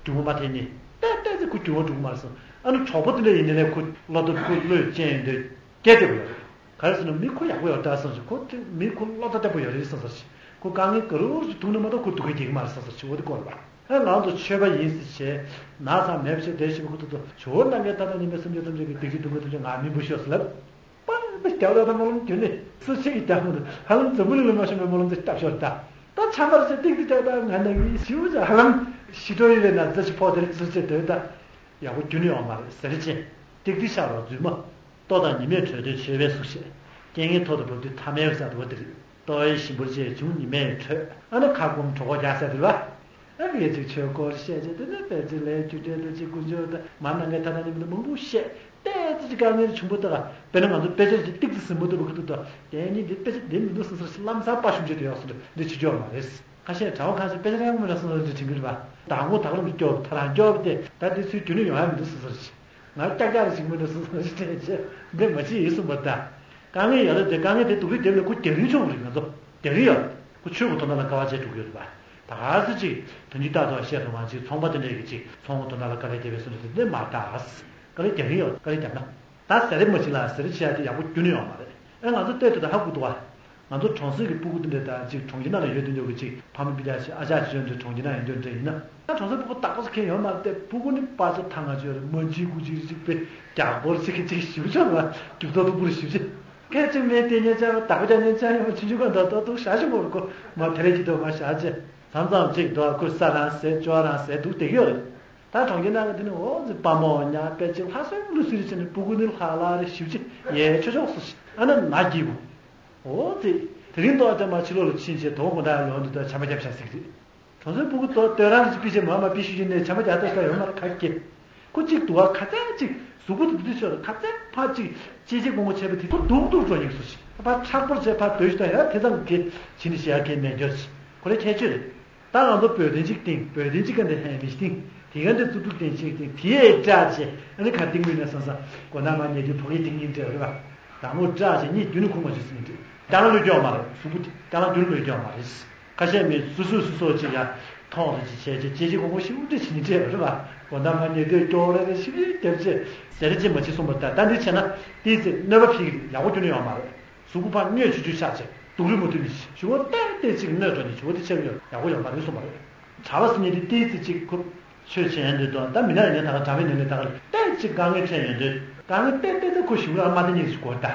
འགྱུར་བ་མ་ཐེབས་ནི། ཏན་ཏན་ཅིག་ཁོ་འགྱུར་བ་འགྲོ་གི་མ་རེད་སོང་། ཨ་ནི་གྲོགས་པོ་དེ་འདྲ་ཡི་ནད་ལས་ཁོ་བློ་སྟོབས་ཁོ་བློས་བཅན་ཡོད་འདོད་སྐད་བརྗོད་པ་ཡོད་རེད། ག་རེ་ཟེར་ན་མི་ཁོ་ཡག་པོ་ཡོད་ད་སོང་ཞིག་ཁོ་དེ་མི་ཁོ་བློ་སྟོབས་བརྟན་པོ་ཡོད་རེད་སོང་ཟེར་ཞིག་ཁོ་དཀའ་ངལ་ག་རུ་ཅིག་ཐུག་ན་མ་གཏོགས་ཁོ་སྡུག་སྐད་རྒྱག་གི་མ་རེད་སོང་ཟེར་ཞིག་འོ་དེ་སྐོར་ལ། ཨ་ང་ཚོ་ཆོས་པ་ཡིན་ཟེར་བྱས་ན་ཚང་མེད་པ་བྱས་བསྡད་ཞིག་ཁོ་ཐུག་ཐུག་ཇོ་བོ་རྣམ་རྒྱལ་ཐར་པ་ཉི་མས་སེམས་ཅན་ཐམས་ཅད་ཀྱི་སྡིག་སྒྲིབ་སྡུག་བསྔལ་ཐམས་ཅད་ང་མི་འབུལ་ཤོག་ཟེར་ལབ། པར་པར་རྒྱབ་ལ་ད་སྨོན་ལམ་རྒྱུན་ནས་སུ་ཆེ་གི་རྒྱབ་མོ་དང་ཧ་ལམ་འཛམ་བུ་གླིང་ལ་མ་ཤོང་བའི་སྨོན་ལམ་དེ་བཏབ་ཤོར་ད། ད་ཆ་མར་ཆེ་ཏིག་ཏིག་ཏག་ཏག་ང་ནང་མི་ཞིའུ་ཅག་ཧ་ལམ་ཤི་འགྲོ་ཡི་རེད་ན་རྫ་ཆུ་ཕོག་དེར་ཚུར་ཆེ་དོད་ད། ཡག་པོ་རྒྱུན་ནས་ཡོང་མ་རེད་ཟེར་ཅན། ཏིག་ཏིག་ཤར་བ་རྫུན་མ། ལྟོ་དང་ཉི་མས་དྲོད་དོད་མཆོད་པའི་གཟུགས་བཤད། རྐྱེན་ངན་ཐོག་ཏུ་བབས་དུས་ཐ་མལ་གསར་དུ་བ་དེ་རེད། ལྟོ་ཡི་ཞིམ་པོར་བཅས་བྱུང་ཉི་མས་དྲོད། ཨ་ནི་ཁ་སྐོམ་གྲོད་ཁོག་རྒྱག་ས་དེ་རེད་བ། ཨ་ངས་ཅིག་ཆོས་སྐོར་བཤད་བྱས་དེ་ནས་དཔེ་ཅིག་ལས་རྒྱུ་འབྲས་དང་ཅིག་ཀུན་སྤྱོད་དང་མ་ནང་གི་ཐ་ན་ཉིན་མོ་མང་པོ་བཤད། ཏོག་ཙམ་ཅིག་དཀའ་ངལ་བྱུང་པོ་དག་དཔེར་ན་ང་ཚོ་དཔེ་ཆ་ཅིག་ཏིག་ཙམ་ཟིན་པོ་འདུག་གི་འདུག་དང་དེ་ཉིད་འདི་དཔེ་ཆ་འདི་མི་འདུག་སོ་སོར་ལམ་སང་དཔའ་ཞུམ་བྱེད་དུ་ཡག་སོ་འདྲ་འདི་བྱེད་ཆོག་མ་རེད། ཁ་ཤས་གྲྭ་བ་ཁ་ཤས་དཔེ་ཆ་ཡག་པོ་མེད་ན་སོ་སོར་འདི་དྲན་གི་རེད་པ། དང་པོ་དག་ལམ་སྐྱོབ་ཐ་རང་སྐྱོབ་སྟེ་ད་འདི་ཚུལ་རྒྱུན་ནས་ཡོང་ཡག་མི་འདུག་སོ་སོར་ཞིག་ང་ཀྱག་ཀྱག་རེ་ཞིག་མིན་འགྲོ་སོང་སོང་ཞིག་དྲན་བྱས་འདི་མ་བྱེད་ཡིན་གསུངས་པ་ད། དཀའ་ངལ་ཡོད་རེད་དེ་དཀའ་ངལ་དེ་སྡུག་རུས་དེབ་ནས་ཁོ་རྒྱག་རིན་ཆོག་གི་རེད། ང་ཚོ་རྒྱག་རིན་ཡོད་རེད། ཁོ་ཆོས་ཀྱི་དོན་དག་ལ་དཀའ་བ་སྤྱད་འགྲོ་གི་ཡོད་རེད་པ། ད་ག་ཚོད་ཅིག་དོན་གྱི་རྟག་ཏུ་བཤད་སོང་བ་ཅིག་ཚོང་པ་དེ་འདྲས་ཀྱི་ཅིག་ཚོང་གི་དོན་དག་ལ་དཀའ་ལས་དེ་བས་སོང་རེད་དེ་མ་ད། དཀའ་ལས་རྒྱག་རིན་ཡོད་དཀའ་ལས་རྒྱབ་ན། ད་ཟས་རིགས་མ་བྱིན་ལ་ཟས་རིགས་བྱེད་ཡ་དེ་ཡག་པོ་རྒྱུན་ནས་ཡོང་མ་རེད། ཨེ་ང་ཚོ་ལྟས་དུ་ད་ཧ་གོ་འདུག་བ། ང་ཚོ་གྲོང་གསེབ་ཀྱི་སྤུ་གུ་འདི་འདྲ་དང་ཅིག་གྲོང་ཁྱེར་ནང་ལ་ཡོད་དུ་འཇོག་གི་ཅིག་ཕ་མ་སྤུན་ཀྱག་ཅིག་ཨ་ཅག་ཅིག་ཡོད་འདྲ་གྲོང་ཁྱེར་ནང་ཡོད་འདྲ་འདྲ་ཡིན་ན། ད་གྲོང་གསེབ་སྤུ་གུ་བདག་པོ་ཁྱེར་ཡོད་མ་རེད་དེ་སྤུ་གུ་ནི་པ་ཅག་ཐང་ང་ཅོ་རེད་མ་ཅིག་གུ་ཅིག་རེ་ཅིག་པའི་རྒྱག་པོར་ཅིག་གི་ཅིག་ཞིབ་ཆ་བ་རྒྱུག་ཏོག་ཏོ་པུར་ཞིབ་ཆ། ཁྱེད་ཅིག་མེད་དེ་ཉན་ཆ་བ་བདག་པོ་ཅག་ཉན་ཆ་ཡོད་ཆུང་ཆུང་ག་འདྲ་ཏོག་ཏོག་ཞག་ཞིག་མོར་གོ་མ་དེ་རེ་ཅིག་ཏོ་མ་ཞག་ཅེ། མཚམས་མཚམས་ཅིག་འདུག་ཁུར་ས་རང་ཟས་ཅོ་རང་ཟས་འདུག་བསྡད་ཀྱི་ཡོད་རེད། ད་གྲོང་ཁྱེར་ནང་གི་དེ་ནི་འོ་ཙི་དཔའ་མོ་ཉག་དཔེ་ཅིག་ལྷ་སྲིན་ཀླུ་སྲིན་རེ་བྱས་ནས་སྤུ་གུ་ནི་ལྷག་ལྷག་རེ་ཞིབ་ཅིག་ཡལ་ཆོག་ཆོག་སོ་ཞིག་ཨ་ན་ན་སྐྱིད་པོ། འོ་ཙི། དེ་རིང་ཏོག་ཙམ་མ་ཕྱི་ལོགས་ལ་ཕྱིན་བྱས་དོ་དགོང་དག་ཡོང་དུས་ད་ཆམ་པ་རྒྱབ་བཞག་ཟིག་རེད། གྲོང་ཚོའི་སྤུ་གུ་ཏོག་ཏོག་རང་རེ་ཅིག་པི་ཅེ་མ་མ་པི་ཤུ་ཤུ་ནས་ཆམ་པ་རྒྱག་ཏོག་ཙམ་ཡོང་མ་རེད་ག་གེ། ཁོ་གཅིག་འདུག་ག་ཁ་ཚན་གཅིག་གཟུགས་པོ་དེ་དུས་ཆོད་ཁ་ཚན་ཕ་གཅིག་ཅི་ཅི་གོང་གོ་བྱས་པ་དེ་ཁོ་སྡུག་སྡུག་འགྲོ་ཡིན་སོ་ཞིག་ཕ་མཁྲེགས་པོར་བྱས་ཕ་བོད་ཤི་ད་ཡ་དེ་ཙམ་གི་ཕྱི་ནས་བཤད་ཡ་གི་མེད་འགྱུར་ཞིག་ཁོ་ལས་ཁྱད་ཆོས་རེད། ད་ང་ཚོ་བོད་དོན་གཅིག་སྟེང་བོད་དོན་གཅིག་ག་འདི་ཧན་མི་སྟེང་དེ་ག་འདི་རྩུབ་སྡུག་སྟེང་གཅིག་སྟེང་དེ་ཡས་སྐྲག་བྱས་ཨ་ནི་ཁ་སྟེང་མི་ན་སང་ས་གོ་ན་མ་ཉེ་དུས་ཕོ་གི་སྟེང་ཉིན་བྲལ་རེད་བ། དང་པོ་སྐྲག་བྱས་གཉིས་རྒྱུན་ནས་ཁུག་མ་བྱེད་སྲིད་ནི་འདུག་ཀྱང་ལ་ལོས་སྐྱོ་བ་མ་རེད་གཟུགས་པོ་དེ་ཀྱང་ལ་རྒྱུན་ལོས་སྐྱོ་བ་མ་རེད། ཁ་ཤས་མི་སུ་སུ་སུ་སོ་ཅིག་ཡ་མཐོང་རེ་ཅིག་བྱས་ཅིག་ཅེ་ཅིག་གོང་གོ་ཤི་བོ་འདྲ་ཞིག་ནི་བྲལ་བ་རེད་བ། གོ་ན་མ་ཉེ་དུས་སྐྱོ་རེ་རེ་ཞིག་རྒྱབ་བྱས་ཟེར་རེ་ཅིག་མ་བྱེད་སོང་བ་ད་ད་འདི་བྱས་ན་ཏིས་ཙི་གནོད་པ་ཕིག་ཡག་པོ་རྒྱུན་ནས་ཡོང་མ་རེད། གཟུགས་པོ་ཕར་སྨྱོས་ཆུ་ཆུ་ཆགས་བྱས་སྡུག་རུས་མ་ཐུབ་ནི་ཞི་བོ་ཏན་ཏན་ཅིག་གནོད་འགྲོ་ནི་ཞི་བོ་དེ་ཆེ་བ་ཡོད་ཡག་པོ་ཡོད་མ་རེད་གསུངས་པ་རེད། གྲྭ་པ་སུ་ཉིད་དེ་ཏིས་ཙི་ཅིག་ཁུ་ཆོས་བྱེད་ཡན་དུ་དང་ད་མི་ན་ཡིན་ན་ད་ག་གྲྭ་པའི་ནང་ནས་ད་ག་ཏན་ཅིག་དཀའ་ངལ་འཕྲད་ཡོང་དུས་དཀའ་ངལ་ཏན་ཏན་ཏན་ཁོ་ཞི་བོ་རང་མ་ད་ཉིད་ཞིག་གོ་ད་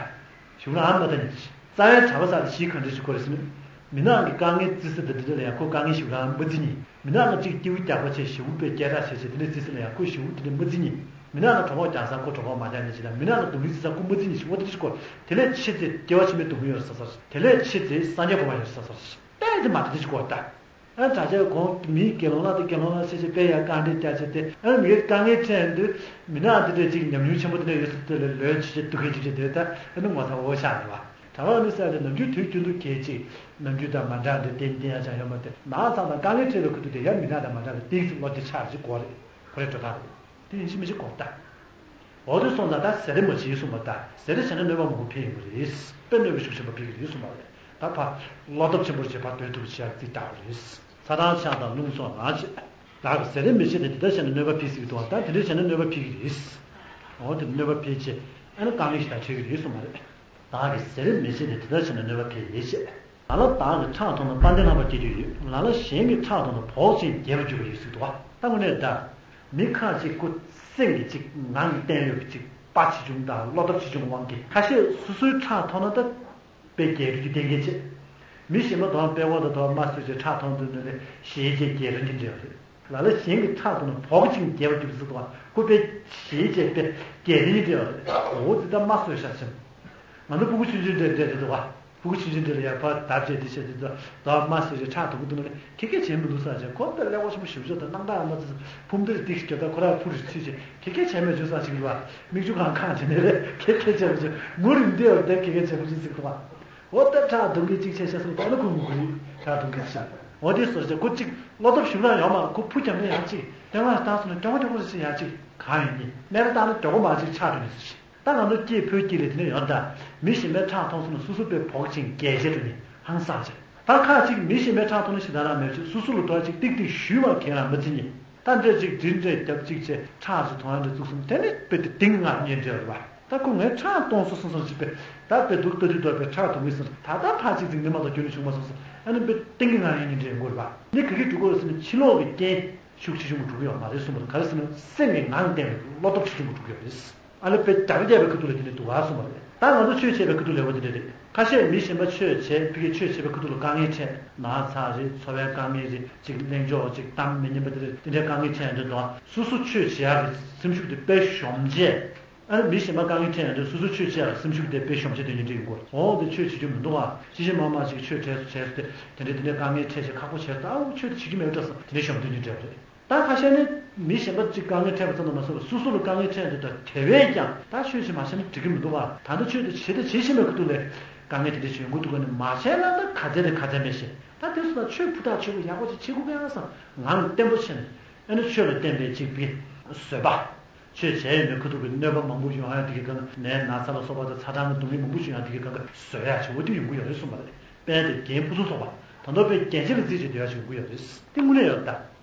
ཞི་བོ་རང་མ་ད་ཉིད་ཞིག་རྩ་བའི་གྲྭ་པ་ས་དེ་ཞིག་གང་འདྲ་ཞིག་གོ་རེད་ཟེར་ན་མི་ནང་གི་དཀའ་ངལ་རྩི་ས་དེ་དེ་འདྲ་ལ་ཡང་ཁོ་དཀའ་ངལ་ཞི་བོ་རང་མ་རྩི་ཉིད། མི་ནང་ལ་གཅིག་སྐྱེ་བོ་རྒྱག་པ་བྱས་ཞི་བོ་པའི་སྐད་གྲགས་བྱས་བྱས་དེ་འདྲ་རྩི་ས་ལ་ཡང་ཁོ་ཞི་བོ་དེ་འདྲ་མ་རྩི་ཉིད། མི་ནང་ལ་གྲོད་ཁོག་རྒྱག་ས་ཁོ་གྲོད་ཁོག་མ་རྒྱག་ཉིད་ཅིག་དང་མི་ནང་ལ་སྡུག་རུས་རྩི་ས་ཁོ་མ་རྩི་ཉིད་ཞིག་འོ་དེ་འདྲ་ཞིག་གོ། དེ་ལས་ཕྱི་ཚེ་སྐྱེ་བ་ཕྱི་མའི་སྡུག་བསྔལ་ཡོད་ས་ས་རེད། དེ་ལས་ཕྱི་ཚེ་སངས་རྒྱས་གོ་འཕང་ཡོད་ས་ས་རེད། ཏན་ཏན་མ་དེ་འདྲ་ཞིག་གོ་ད། ཨ་དྲག་ཆེ་གོང་མིའི་དགེ་སློང་ལ་དེ་དགེ་སློང་ལ་ཤེས་བྱེད་དཔེ་ཡང་བཀའ་འདྲི་རྒྱག་བྱེད་དེ་ཨ་མིའི་དཀའ་ངལ་འཕྲད་དུས་མི་ནག་འདི་འདྲ་ཅིག་ཉམས་མྱོང་ཆེན་པོ་དེ་འདྲ་ཡོད་ས་དེ་ལ་ལོས་ཆེ་ཆེ་སྡུག་གི་ཅིག་ཅིག་དེ་ད་ཨ་ནི་ངོ་ཚ་འོ་ཤག་རེད་བ། གྲྭ་པ་ནི་ཟེར་ཏེ་ནམ་རྒྱུན་དུས་རྒྱུན་དུ་གལ་ཅིག་ནམ་རྒྱུན་དང་མ་འདྲ་འདྲ་ཏན་ཏན་ཡང་ཅང་ཡོད་མ་དེ་ནག་ཚང་དང་དཀའ་ངལ་འཕྲད་པའི་ཁུལ་དུ་དེ་ཡང་མི་ནག་དང་མ་འདྲ་བའི་ཏིག་ཙམ་བློ་བདེ་ཆགས་ཅིག་དགོས་རེད། ཁོ་རེ་འགྲོ་སྟངས་རེད། དེ་ཡིན་གཅིག་མིན་གཅིག་གོ་ད། འོ་དེ་སོང་ཙང་ད་ཟས་རིགས་མ་བྱེད་གསུངས་པ་ད་ཟས་རིགས་བྱས་ན་གནོད་པ་མང་པོ་འཕེལ་ཡོང་གི་རེད། དཔེ་གནོད་པ་ཤུགས་ཆེན་པོ་འཕེལ་གི་རེད་གསུངས་པ་རེད། ད་ཕར་བློ་སྟོབས་ཆེན་པོར་བྱེད་པར་སྡོད་ཐུབ་པ་བྱེད་ཡག་རྩིས་བཏང་བ་རེད། ཚ་གྲང་ཆང་དང་རླུང་སོགས་རང་བྱེད། བདག་གིས་ཟས་རིགས་མི་བྱེད་དེ་དེ་ལྟར་བྱས་ན་གནོད་པ་འཕེལ་སྲིད་ཀྱི་འདུག་བ། ད་དེ་འདྲ་བྱས་ན་གནོད་པ་འཕེལ་གི་རེད། འོ་དེ་གནོད་པ་འཕེལ་ཆེད་ཨ་ནི་དཀའ་ངལ་ཞིག་དང་འཕྲད་ཀྱི་རེད་གསུངས་པ་རེད། བདག་གིས་ཟས་རིགས་མི་བྱེད་དེ་དེ་ལྟར་བྱས་ན་གནོད་པ་འཕེལ་ཡས་བྱེད། ལ་ལ་བདག་གིས་ཁྲག་འཐུང་ན་དཔལ་ལྡན་ལྷག་པར་སྐྱེ་རྒྱུ་ཡོད། ལ་ལ་གཞན་གྱིས་ཁྲག་འཐུང་ན་བོག་ཅིང་རྒྱས་པར་འགྱུར་བ་ཡོད་ཟེར་འདུག་བ། ད་དངོས་གནས་ད། མི་ཁ་ཅིག་ཁོ་སེམས་ཀྱི་ཅིག་ངང་གིས་བརྟན་ཡོད་པའི་ཅིག་དཔའ་ཆེ་ཆུང་དང་བློ་སྟོབས་ཆེ་ཆུང་དབང་གིས་ཁ་ཤས་སོ་སོའི་ཁྲག་འཐུང་ན་ད་དཔེ་རྒྱས་རྒྱུ་གི་གཏན་འཁེལ་བྱེད། མི་གཞན་པ་དང་དཔེ་བོ་དང་དང་མ་སོས་ཅིག་ཁྲག་འཐུང་དུས་ནི་ལས་ཞེ་རྒྱས་རྒྱས་རང་གི་འབྲེལ་བ་རེད། ལ་ལ་གཞན་གྱིས་ཁྲག་འཐུང་ན་བོག་ཅིང་རྒྱས་པར་འགྱུར་བ་ཟེར་འདུག་བ། ཁོ་དཔེ་ཞེ་རྒྱས་དཔེ་རྒྱས་རང་གི་འབྲེལ་བ་རེད། འོ་དེ་ད་མ་སོས་ཤ་ཆེན། ང་ཚོ་ཕྲུ་གུ་ཆུང་ཆུང་འདྲ་འདྲ་རེད་འདུག་བ། ཕྲུ་གུ་ཆུང་ཆུང་འདི་ལ་ཡར་ཕར་བརྡབ་བྱས་འདི་བྱས་འདི་ཚོ་རྡོ་མ་ཟེར་རེད། ཁྲག་འཐུང་གི་འདུག་ན་ནི་ཁེ་ཁེ་བྱེད་མི་འདུག་ས་བྱས། ཁོ་འདི་ཀླད་ཀོར་ཆེན་པོ་ཞིབ་ཤོག་དང་སྣང་དག་ཡང་མ་ཚིག་ཕུམ་འདིར་སྡིགས་ཤིག་རྒྱབ། ད་ཁོ་ར་ཕུ་རུ་ཚུད་བྱས་ཁེ་ཁེ་བྱས་མེད་བརྗོད་ས་ཞིག་རེད་བ། མིག་ཆུ་གང་གང་བྱས་ནས་རེད། ཁེ་ཁེ་བྱས་མ་བྱས་ངུ་རིང་འདི་ཡོད་བསྡད། ཁེ་ཁེ་བྱས་མ་བྱས་ཟིག་རེད་བ། འོ་ད་ཁྲག་འཐུང་གི་གཅིག་བྱས་བྱས་སོང་ད་ནི་ཁོ་ངུ་གི་རེད། ཁྲག་འཐུང་གི་བྱས། འོ་དེ་སོར་བྱས་ཁོ་གཅིག་བློ་སྟོབས་ཞུམ་རང་ཡོང་མ། ཁོ་ཕུ་རྒྱབ་ནས་ཡང་གཅིག་སྟེང་ལ་བཏང་སོང་ན་མགྱོགས་པོ་མགྱོགས་པོ་ཞིག་ཡང་གཅིག་གང་ཡིན་ནི་སྨན་ར་བཏང་ན་མགྱོགས་པོ་མ་གཅིག་ཆག་འགྲོ་ནི་ཟེར་ཞིག་ད་ང་ཚོ་སྐྱེས་ཕོ་སྐྱེས་ལས་དེ་ནས་ཡོང་ད། མི་གཞན་པའི་ཁྲག་འཐུང་སོང་ན་སོ་སོ་པའི་བོག་ཅིང་རྒྱལ་བྱེད་དུ་ནི་ཧང་སངས་བྱེད། ད་ཁ་ཅིག་མི་གཞན་པའི་ཁྲག་འཐུང་ན་ཞེ་དྲག་རང་མེད་ཅིག་སོ་སོ་ལ་དོ་ཅིག་ཏིག་ཏིག་ཞུས་པ་གས་རང་མི་བརྩི་ཉེ། ད་འདྲ་ཅིག་འདྲི་འདྲ་རྒྱབ་ཅིག་བྱས་ཁྲག་ཅིག་འཐུང་ཡ་འདྲ་བཙུགས་སོང་། དེ་ནི་དཔེ་དེ་ཏིང་ངར་ཉེ་འདྲ་བ། ད་ཁོ་ངའི་ཁྲག་འཐུང་སོང་སོང་སོང་ཅིག་པས། ད་དཔེ་འདུག་ལྟ་དུས་ལྟོས་པའི་ཁྲག་འཐུང་གི་སོང་། ད་ད་ཕར་ཅིག་ཅིག་ནི་མ་གཏོགས་རྒྱུན་ནས་བྱུང་མ་སོང་སོང་། ཨ་ནི་དཔེ་ཏིང་གི་ངར་ཉེ་ཉེ་འདྲ་ཡོང་གི་རེད་པ། ནི་ག་གི་འགྲོ་གི་རེད་ཟེར་ན་ཕྱི་ལོགས་ཀྱི་རྐྱེན། ཤུགས་ཆེ་ཆུང་གི་འགྲོ་གི་ཡོད་མ་རེད་གསུངས་པ་རེད། ག་རེ་ཟེར་ན་སེམས་ཀྱི་ངང་བསྟན་པའི་བློ་སྟོབས་ཆེ་ཆུང་གི་འགྲོ་གི་ཡོད་རེད། ཨ་ལེ་དཔེ་རྒྱ་རི་རྒྱས་པའི་ཁ་ཐུག་ལ་དེ་འདྲ་འདུག་ག་གསུངས་པ་རེད། ད་ང་ཚོ་ཆོས་བྱེད་པའི་ཁ་ཐུག་ལ་འོ་དེ་འདྲ་རེད། ཁ་ཤས་མི་གཞན་པ་ཆོས་བྱེད་ཕ་གི་ཆོས་བྱེད་པའི་ཁ་ཐུག་ལ་དཀའ་ངལ་འཕྲད། ན་ཚ་རེད། འཚོ་བའི་དཀའ་ངལ་རེད། ཅིག་གླེང་ཕྱོགས་ཅིག་གཏམ་མི་སྙན་པ་དེ་རེད། དེ་འདྲའི་དཀའ་ངལ་འཕྲད་ཡོང་དུས་དང་སོ་སོ་ཆོས་བྱེད་ཡག་གི་སེམས་ཤུགས་དེ་དཔེ་ཞོམ་བྱས། ཨ་ནི་མི་གཞན་པ་དཀའ་ངལ་འཕྲད་ཡོང་དུས་སོ་སོ་ཆོས་བྱེད་ཡག་སེམས་ཤུགས་དེ་དཔེ་ཞོམ་བྱེད་དོན་གྱི་འདྲ་ཡོང་གི་རེད། འོ་དེ་ཆོས་བྱེད་རྒྱུ་མི་འདུག་ཨ། ཤི་ཤི་མ་མ་ཞིག་ཆོས་བྱས་སོ་བྱས་སོ་དེ་དེ་འདྲའི་དེ་འདྲའི་དཀའ་ངལ་འཕྲད་བྱས་ཁག་པོ་བྱས་སོ། ཨ་འོ་ཆོས་དེ་བྱེད་ཀྱི་མེད་འདྲ་སོང་། དེ་འདྲའི་ཞོམ་དོན་གྱི་འདྲ་རེད། ད་ཁ་ཤས་ནི་མི་གཞན་པ་གཅིག་དཀའ་ངལ་འཕྲད་པ་ཙམ་དུ་མ་ཟད་པར་སོ་སོ་ལ་དཀའ་ངལ་འཕྲད་འདུག་ད་དེ་བས་ཀྱང་ད་ཆོས་བྱེད་མ་བྱས་ན་འགྲིག་གི་མི་འདུག་ཨ། ད་ལྟ་ཆོས་དེ་བྱེད་དེ་བྱེད་བཞིན་པའི་ཁ་ཐུག་ལས་དཀའ་ངལ་དེ་འདྲ་ཞིག་ཡོང་གི་འདུག་ག་ནི་མ་བྱས་ན་ད་ག་ཚད་ནས་ག་ཚད་མེད་ཤེས། ད་དེ་སོང་ན་ཆོས་ཕུ་ཐག་ཆོད་པོ་ཡག་པོ་ཅིག་བྱེད་དགོས་ཀྱང་བསམ་ངང་བརྟན་པོ་བྱས་ནས། ཨ་ནི་ཆོས་ལ་བརྟེན་པའི་ཅིག་པའི་བཟོད་པ། ཆོས་བྱས་ཡོད་མེད་ཁ་ཐུག་གི་གནོད་པ་མང་པོ་ཡོང་ཡ་དེ་གི་སྒང་ནད་ན་ཚ་ལ་སོགས་པ་དང་ཚ་གྲང་གི་སྡུག་བསྔལ་མང་པོ་བྱུང་ཡ་དེ་གི་སྒང་ག་བཟོད་ཡ་ཆེ་བོ་དེ་ཡོང་གི་ཡོད་རེད་གསུངས་པ་རེད། དཔལ་དེ་རྒན་ཕུན་སུམ་ཚོགས་པ་ད་དུང་དཔེ་རྒྱལ་ཆེ་ལ་རྩིས་བྱེད་སྡོད་ཡ་ཞིག་ཡོང་གི་ཡོད་རེད། དེ་དངོས་གནས་ཡོད་ད།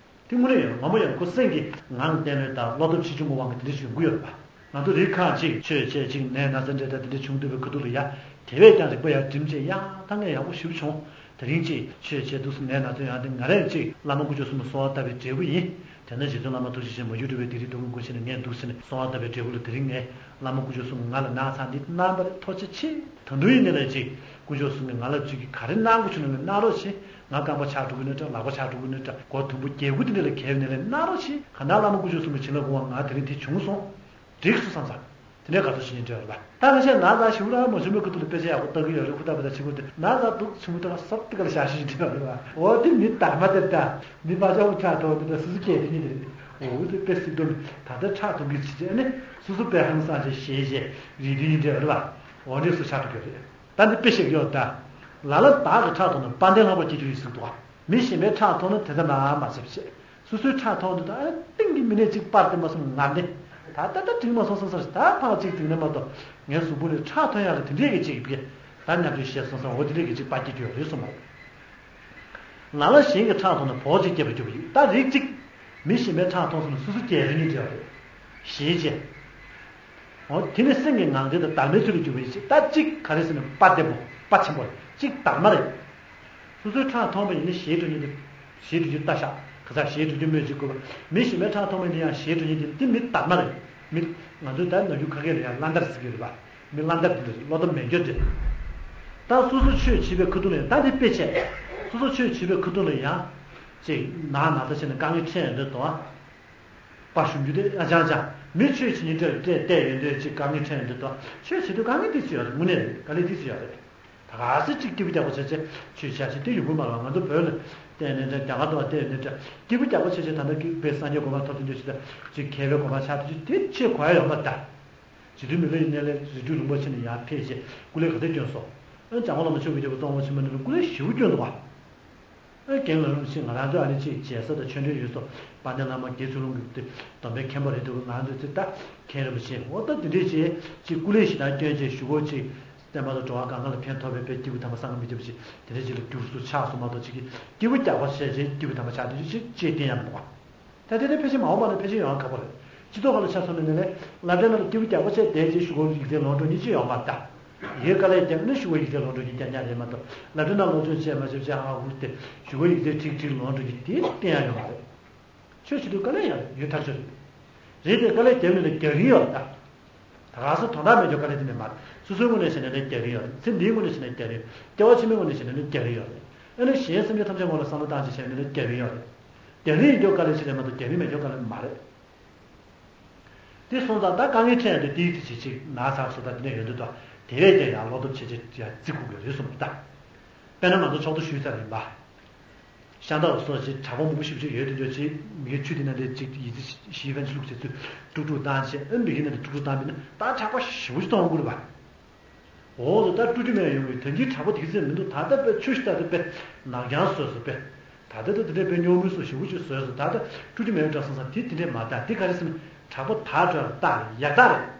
དེ་དངོས་གནས་ཡོད། ངོ་མ་ཡོད། ཁོ་སེམས་ཀྱི་ངང་བརྟན་ལོས་དང་བློ་སྟོབས་ཆེ་ཆུང་གི་དབང་གིས་དེ་འདྲ་ཞིག་ཡོང་གི་ཡོད་རེད་པ། ང་ཚོ་རིགས་ཁག་ཅིག་ཆོས་བྱེད་ཅིག་ནད་ན་ཚ་འདྲ་འདྲ་དེ་འདྲ་བྱུང་འདུག་པའི་ཁ་ཐུག་ལ་ཡ། དེ་བས་ཀྱང་རིག་པ་ཡར་བསྒྲིམས་བྱས་ཡ་ད་ངས་ཡག་པོ་ཞིབ་བྱུང་། དེ་རིང་ཅིག་ཆོས་བྱེད་འདུག་སེ་ནད་ན་ཚ་ཡོང་ཡ་དེ་ང་རང་ཅིག་བླ་མ་དཀོན་མཆོག་གསུམ་ལ་གསོལ་བ་བཏབ་པའི་འབྲས་བུ་ཡིན། དེ་ནས་རྗེ་བཙུན་བླ་མ་ཐུགས་རྗེ་ཆེན་མོ་ཡུལ་གྲུབ་པའི་དེ་རིང་སྡུག་ཀུན་མགོན་ཆེན་ནས་ངས་འདུག་སེ་ནས་གསོལ་བ་བཏབ་པའི་འབྲས་བུ་ལ་དེ་རིང་ངས་བླ་མ་དཀོན་མཆོག་གསུམ་ང་ལ་ནག་ཚང་འདི་གནང་བ་རེད། ཐུགས་རྗེ་ཆེ། ད་དུང་ཡིན་ནའི་ལས་ཅིག་དཀོན་མཆོག་གསུམ་གྱིས་ང་ལ་ཅིག་གི་ག་རེ་གནང་དགོས་བྱུང་ན་གནང་རོགས་བྱེད། ང་རྐང་པ་ཆག་འགྲོ་གི་ནི་འདྲ། ལག་པ་ཆག་འགྲོ་གི་ནི་འདྲ། མགོ་དུམ་བུ་བརྒྱད་དགུ་དེ་འདྲ་ལ་གས་ནས་ལས་གནང་རོགས་བྱེད། གང་ལྟར་བླ་མ་དཀོན་མཆོག་གསུམ་གྱི་བྱིན་རླབས་དབང་ང་དེ་རིང་དེ་བྱུང་སོང་། འགྲིག་སོང་བསམ་ཙང་། དེ་ནས་དགའ་ཚོར་ཞིག་ཡིན་འདྲ་རེད་པ། ད་ཁ་ཤས་ན་ཚ་ཞེ་པོ་རང་མ་བྱུང་བའི་ཁ་ཐུག་ལ་དཔེ་ཆ་ཡག་པོ་ལྟ་གི་ཡོད་རེད། ཧུར་ཐག་པ་དང་ཕྱི་པོ་དེ་ན་ཚ་འདུག་བྱུང་ཐག་སོབ་ཏི་ག་ལ་བཞག་ཤིག་ཡིན་འདྲ་རེད་པ། འོ་དེ་མི་དར་མ་དེ་འདྲ། མི་པ་ཅག་པོ་ཁྲག་ཐོག་དེ་འདྲ་སུ་སུ་སྐད་དེ་ཉིད་དེ་རེད། འོ་དེ་དཔེ་སྲིད་དོན་ད་ལྟ་ཁྲག་འཐུང་གི་བྱེད་ཅེས་ནི་སུ་སུ་དཔེ་ཧང་སངས་ཅིག་ཞེད་ཅེས་རིགས་དེ་ཉིད་འདྲ་རེད་པ། འོ་འདྲས་སུ་ཆགས་འགྲོ་གི་རེད། ད་འདི་དཔེ་བཤད་ཀྱི་ཡོད་ད། ལ་ལ་བདག་གི་ཁྲག་འཐུང་ན་དཔལ་ལྡན་ལྷག་པར་སྐྱེ་རྒྱུ་ཡིན་ཟེར་འདུག་ག་མི་གཞན་པའི་ཁྲག་འཐུང་ན་དེ་ལྟ་ན་མ་ཟེར་བྱས། སོ་སོའི་ཁྲག་འཐུང་དུས་ད་ཨ་ཏིང་གི་མི་ནས་གཅིག་སྤར་ཏེ་མ་སོང་ངར་ནས། ད་ད་ད་འགྲིག་མ་སོང་སོང་ཟེར། ད་ཕར་གཅིག་འགྲིག་ན་མ་གཏོགས་ངའི་གཟུགས་པོ་ནས་ཁྲག་འཐུང་ཡག་གི་དེ་འདྲས་ཀྱི་གཅིག་གི་ད་མཉམ་སྤྱོད་བཤད་སོང་ཙང་འོ་དེ་འདྲས་ཀྱི་གཅིག་པ་སྐྱེ་རྒྱུ་ཡོད་རེད་གསུངས་པ་རེད། ལ་ལ་གཞན་གྱི་ཁྲག་འཐུང་ན་བོག་ཅིག་སྐྱེ་བར་འགྱུར་བ་ཡིན། ད་རིགས་གཅིག་མི་གཞན་པའི་ཁྲག་འཐུང་སོང་ན་སོ་སོ་རྒྱལ་རིགས་ཉིད་འབྲེལ་བ་རེད། ཞེས་བྱས། འོ་དེ་ནི་སེམས་ཀྱི་ངང་བརྟན་དང་དར་མའི་ཚུལ་དུ་འགྱུར་བ་ཡིན་ཞེས། ད་གཅིག་ག་རེ་ཟེར་ན་དཔའ་བདེ་པོ་དཔའ་ཆེན་པོ་རེད། གཅིག་དར་མ་རེད། སོ་སོའི་ཁྲག་འཐུང་བ་ཡིན་ན་ཞེ་འགྲོ་ཉིད་དུ་ཞེ་འགྲོ་རྒྱུ་ལྟ་ཤག་ག་ས་ཞེ་འགྲོ་རྒྱུ་སྨོས་ཅིག་དགོས་པ། མི་གཞན་པའི་ཁྲག་འཐུང་བ་ཡིན་ན་ཡང་ཞེ་འགྲོ་ཉིད་དུ་དེ་མི་དར་མ་རེད། མི་ང་ཚོའི་ད་ནམ་རྒྱུན་ཁ་སྐད་ལ་ཡང་བླ་འདར་ཟེར་གྱི་རེད་པ། མི་བླ་འདར་དེ་འདྲ་བློ་སྟོབས་མེད་འགྱོ་དེ། ད་སོ་སོ་ཆོས་བྱེད་པའི་ཁ་ཐུག་ལ་ཡང་ད་དེ་དཔེ་བྱས། སོ་སོ་ཆོས་བྱེད་པའི་ཁ་ཐུག་ལ་ཡང་ཅིག་ན་ན་ཚ་བྱས་ནས་དཀའ་ངལ་འཕྲད་ཡོང་དུས་དང་། དཔའ་ཞུམ་རྒྱུ་དེ་ཨ་ཅང་ཅང་། མི་ཆོས་བྱེད་ཉིན་སྤྲད་སྤྲད་བལྟས་ཡོང་དུས་ཅིག་དཀའ་ངལ་འཕྲད་ཡོང་དུས་དང་། ཆོས་བྱེད་དུས་དཀའ་ངལ་ཏིག་ཙམ་ཡོད་རེད། དངོས་གནས་རེད། དཀའ་ལས་ཏིག་ཙམ་ཡོད་རེད། ད་ག་སེ་ཅིག་སྐྱིད་པོ་རྒྱག་པ་བྱས་བྱས་ཆོས་བྱ་ཞིག་དེ་ཡོང་གི་མ་རེད་བ། ང་ཚོ་བོད་ལ་བལྟས་ནས་འདྲ། རྒྱ་གར་དུ་བལྟས་ནས་འདྲ། སྐྱིད་པོ་རྒྱག་པ་བྱས་བྱས་ད་ལྟ་སྐྱིད་པའི་སངས་རྒྱས་གོ་འཕང་ཐོབ་ཐུབ་རྒྱུ་ཞིག་དང་ཅིག་མཁས་པའི་གོ་འཕང་ཆགས་ཐུབ་རྒྱུ་དེ་ཆེས་གོ་ཡ་ཡོད་མ་རེད་ད། རྗེ་བཙུན་མི་ལ་ཡི་མནལ་ལས་རི་ཁྲོད་ལུང་པ་ཕྱིན་ནས་ཡར་ཕེབས་རྗེས་སྐུ་ལས་ག་ཚོད་བསྐྱོན་སོང་། ཨ་ནི་འཇམ་མགོན་བླ་མ་མཆོག་གིས་བརྗོད་པའི་གཙང་པ་ཆེན་པོ་ནང་ལ་སྐུ་ལས་ཞེ་པོ་བསྐྱོན་འདུག་བ། ཨ་རྒན་ལགས་རིན་པོ་ཆེ་ང་རང་ཚོ་ཨ་ནི་ཅིག་མཇལ་ས་དང་ཆོས་འབྲེལ་ཡོད་སོ། དཔལ་ལྡན་བླ་མ་དགེ་ཚུལ་སློང་གི་དེ་སྡོམ་པའི་མཁན་པོ་རེད་འདུག་ང་ཚོས་ཚེ་ད་མཁན་རིན་པོ་ཆེ་འོ་ད་དེ་འདྲས་བྱས་ཅིག་སྐུ་ལས་ཞེ་དྲག་བསྐྱོན་བྱས་ཞུ་སྒོ་ཅིག་བསྟན་པ་དང་འགྲོ་བ་གང་ག་ལ་ཕན་ཐོགས་པའི་དཔེ་སྐྱེས་བུ་དམ་པ་སངས་རྒྱས་མི་ཁྱབ་ཅིག་དེ་འདྲས་ཅིག་ལ་འགྱུར་སུ་ཆགས་སོང་མ་གཏོགས་ཅིག་གིས་སྐྱིད་པོ་རྒྱག་པ་བྱས་བྱས་སྐྱིད་པོ་དམ་པ་ཆགས་དེ་ཅིག་ཅིག་ཅེས་བསྟན་ཡ་མི་འདུག་བ། ད་དེ་ནས་ཕལ་ཆེར་མ་འོངས་པ་ན་ཕལ་ཆེར་ཡོང་ཡ་ཁག་པོ་རེད། སྤྱི་ཚོགས་ཁག་ལ་ཆ་མཚོན་ན་ནི་ལས་སློབ་གྲྭའི་ནང་ལ་སྐྱིད་པོ་རྒྱག་པོ་བྱས་བསྡད་རྗེས་ཞུ་སྒོ་ཡིག་ཚད་ལོངས་འགྲོ་མཁན་ཅིག་ཡོང་མ་རེད་ད། ཡོད་དཀའ་ལས་བརྒྱབ་ན་ཞུ་སྒོ་ཡིག་ཚད་ལོངས་འགྲོ་རྒྱུ་རྐྱང་རྐྱང་རེད་མ་གཏོགས་སློབ་གྲྭའི་ནང་སློབ་སྦྱོང་བྱས་མ་བྱས་བྱས་ཧ་ཧུར་ཏེ་ཞུ་སྒོ་ཡིག་ཚད་ཁྲིག་ཁྲིག་ལོངས་འགྲོ་རྒྱུ་དེ་བསྟན་ཡ་ཡོད་མ་རེད། ཆོས་བྱེད་དུས་དཀའ་ལས་ཡང་ཡོད་ཐག་ཆོད་རེད། རེད་དེ་དཀའ་ལས་བརྒྱབ་ནས་ལས་རྒྱག་གིན་ཡོད་རེད་ད། ད་ག་སེ་དོན་དག་མེད་རྒྱུ་དཀའ་ལས་དེ་འདྲ་མ་རེད། སོ་སོའི་ངོས་ནས་བྱས་ན་ལས་རྒྱག་གིན་ཡོད་རེད། ཚེ་འདིའི་ངོས་ནས་བྱས་ན་རྒྱག་གིན་ཡོད། སྐྱེ་བ་ཕྱི་མའི་ངོས་ནས་བྱས་ན་ལས་རྒྱག་གིན་ཡོད་རེད། ཨ་ནི་གཞན་སེམས་ཅན་ཐམས་ཅད་ངོ་ལ་བསམ་བློ་བཏང་བྱས་བྱས་ན་ལས་རྒྱག་གིན་ཡོད་རེད། རྒྱག་གིན་ཡིན་རྒྱུ་དཀའ་ལས་ཞིག་རེད་མ་གཏོགས་རྒྱག་གིན་མེད་རྒྱུ་དཀའ་ལས་མ་རེད། དེ་སོང་ཙང་ད་དཀའ་ངལ་འཕྲད་ཡོང་དུས་དེའི་དེ་བྱེད་ཅིག་ན་ཚ་སོ་ད་དེ་འདྲ་ཡོང་དུས་ད་ དེ་བས་ཀྱང་ཡང་བློ་སྟོབས་ཆེ་ཆེ་ཡང་བརྩི་དགོས་ཀྱི་རེད་གསུངས་པ་རེད་ད། དཔེར་ན་ང་ཚོ་ཕྱོགས་བསྡུ་ཞུས་ཚར་ཡིན་པ། ཤ་སྟག་སོགས་ཀྱི་གྲྭ་པ་མང་པོ་ཞེ་པོ་ཅིག་ཡོད་དུས་ཅིག་མི་གི་ཆུ་དེ་ན་དེ་ཅིག་ཡི་ཙི་ཤི་ཕན་ཅི་ལུགས་བྱེད་ཚུལ་དཀྲུག་དཀྲུག་བཏང་བྱས། ཨ་མི་གི་ན་དེ་དཀྲུག་དཀྲུག་བཏང་བས་ན་ད་གྲྭ་པ་ཞེ་པོ་ཅིག་གཏོང་དགོས་རེད་པ། འོ་ད་དཀྲུག་རྒྱུ་མེད་ཡོང་གི། ད་གིན་གྲྭ་པ་དེ་གི་ཚད་མི་འདུག་ད་ལྟ་དཔེ་ཆུ་ཞིག་ད་ལྟ་དཔེ་ནག་རྐྱང་བཟོས་སོང་པས། ད་ལྟ་ད་དེ་འདྲས་དཔེ་སྙོག་མུལ་སོགས་ཞེ་པོ་ཅིག་བཟོས་སོང་། ད་ལྟ་དཀྲུག་རྒྱུ་མེད་འདྲ་བསམ་ས། དེ་དེ་འདྲས་མ་རེད། དེ་ག་རེ་ཟེར་ན་གྲྭ་པ་དར་དྲགས་རེད། ད་ཡག་རྟགས་རེད།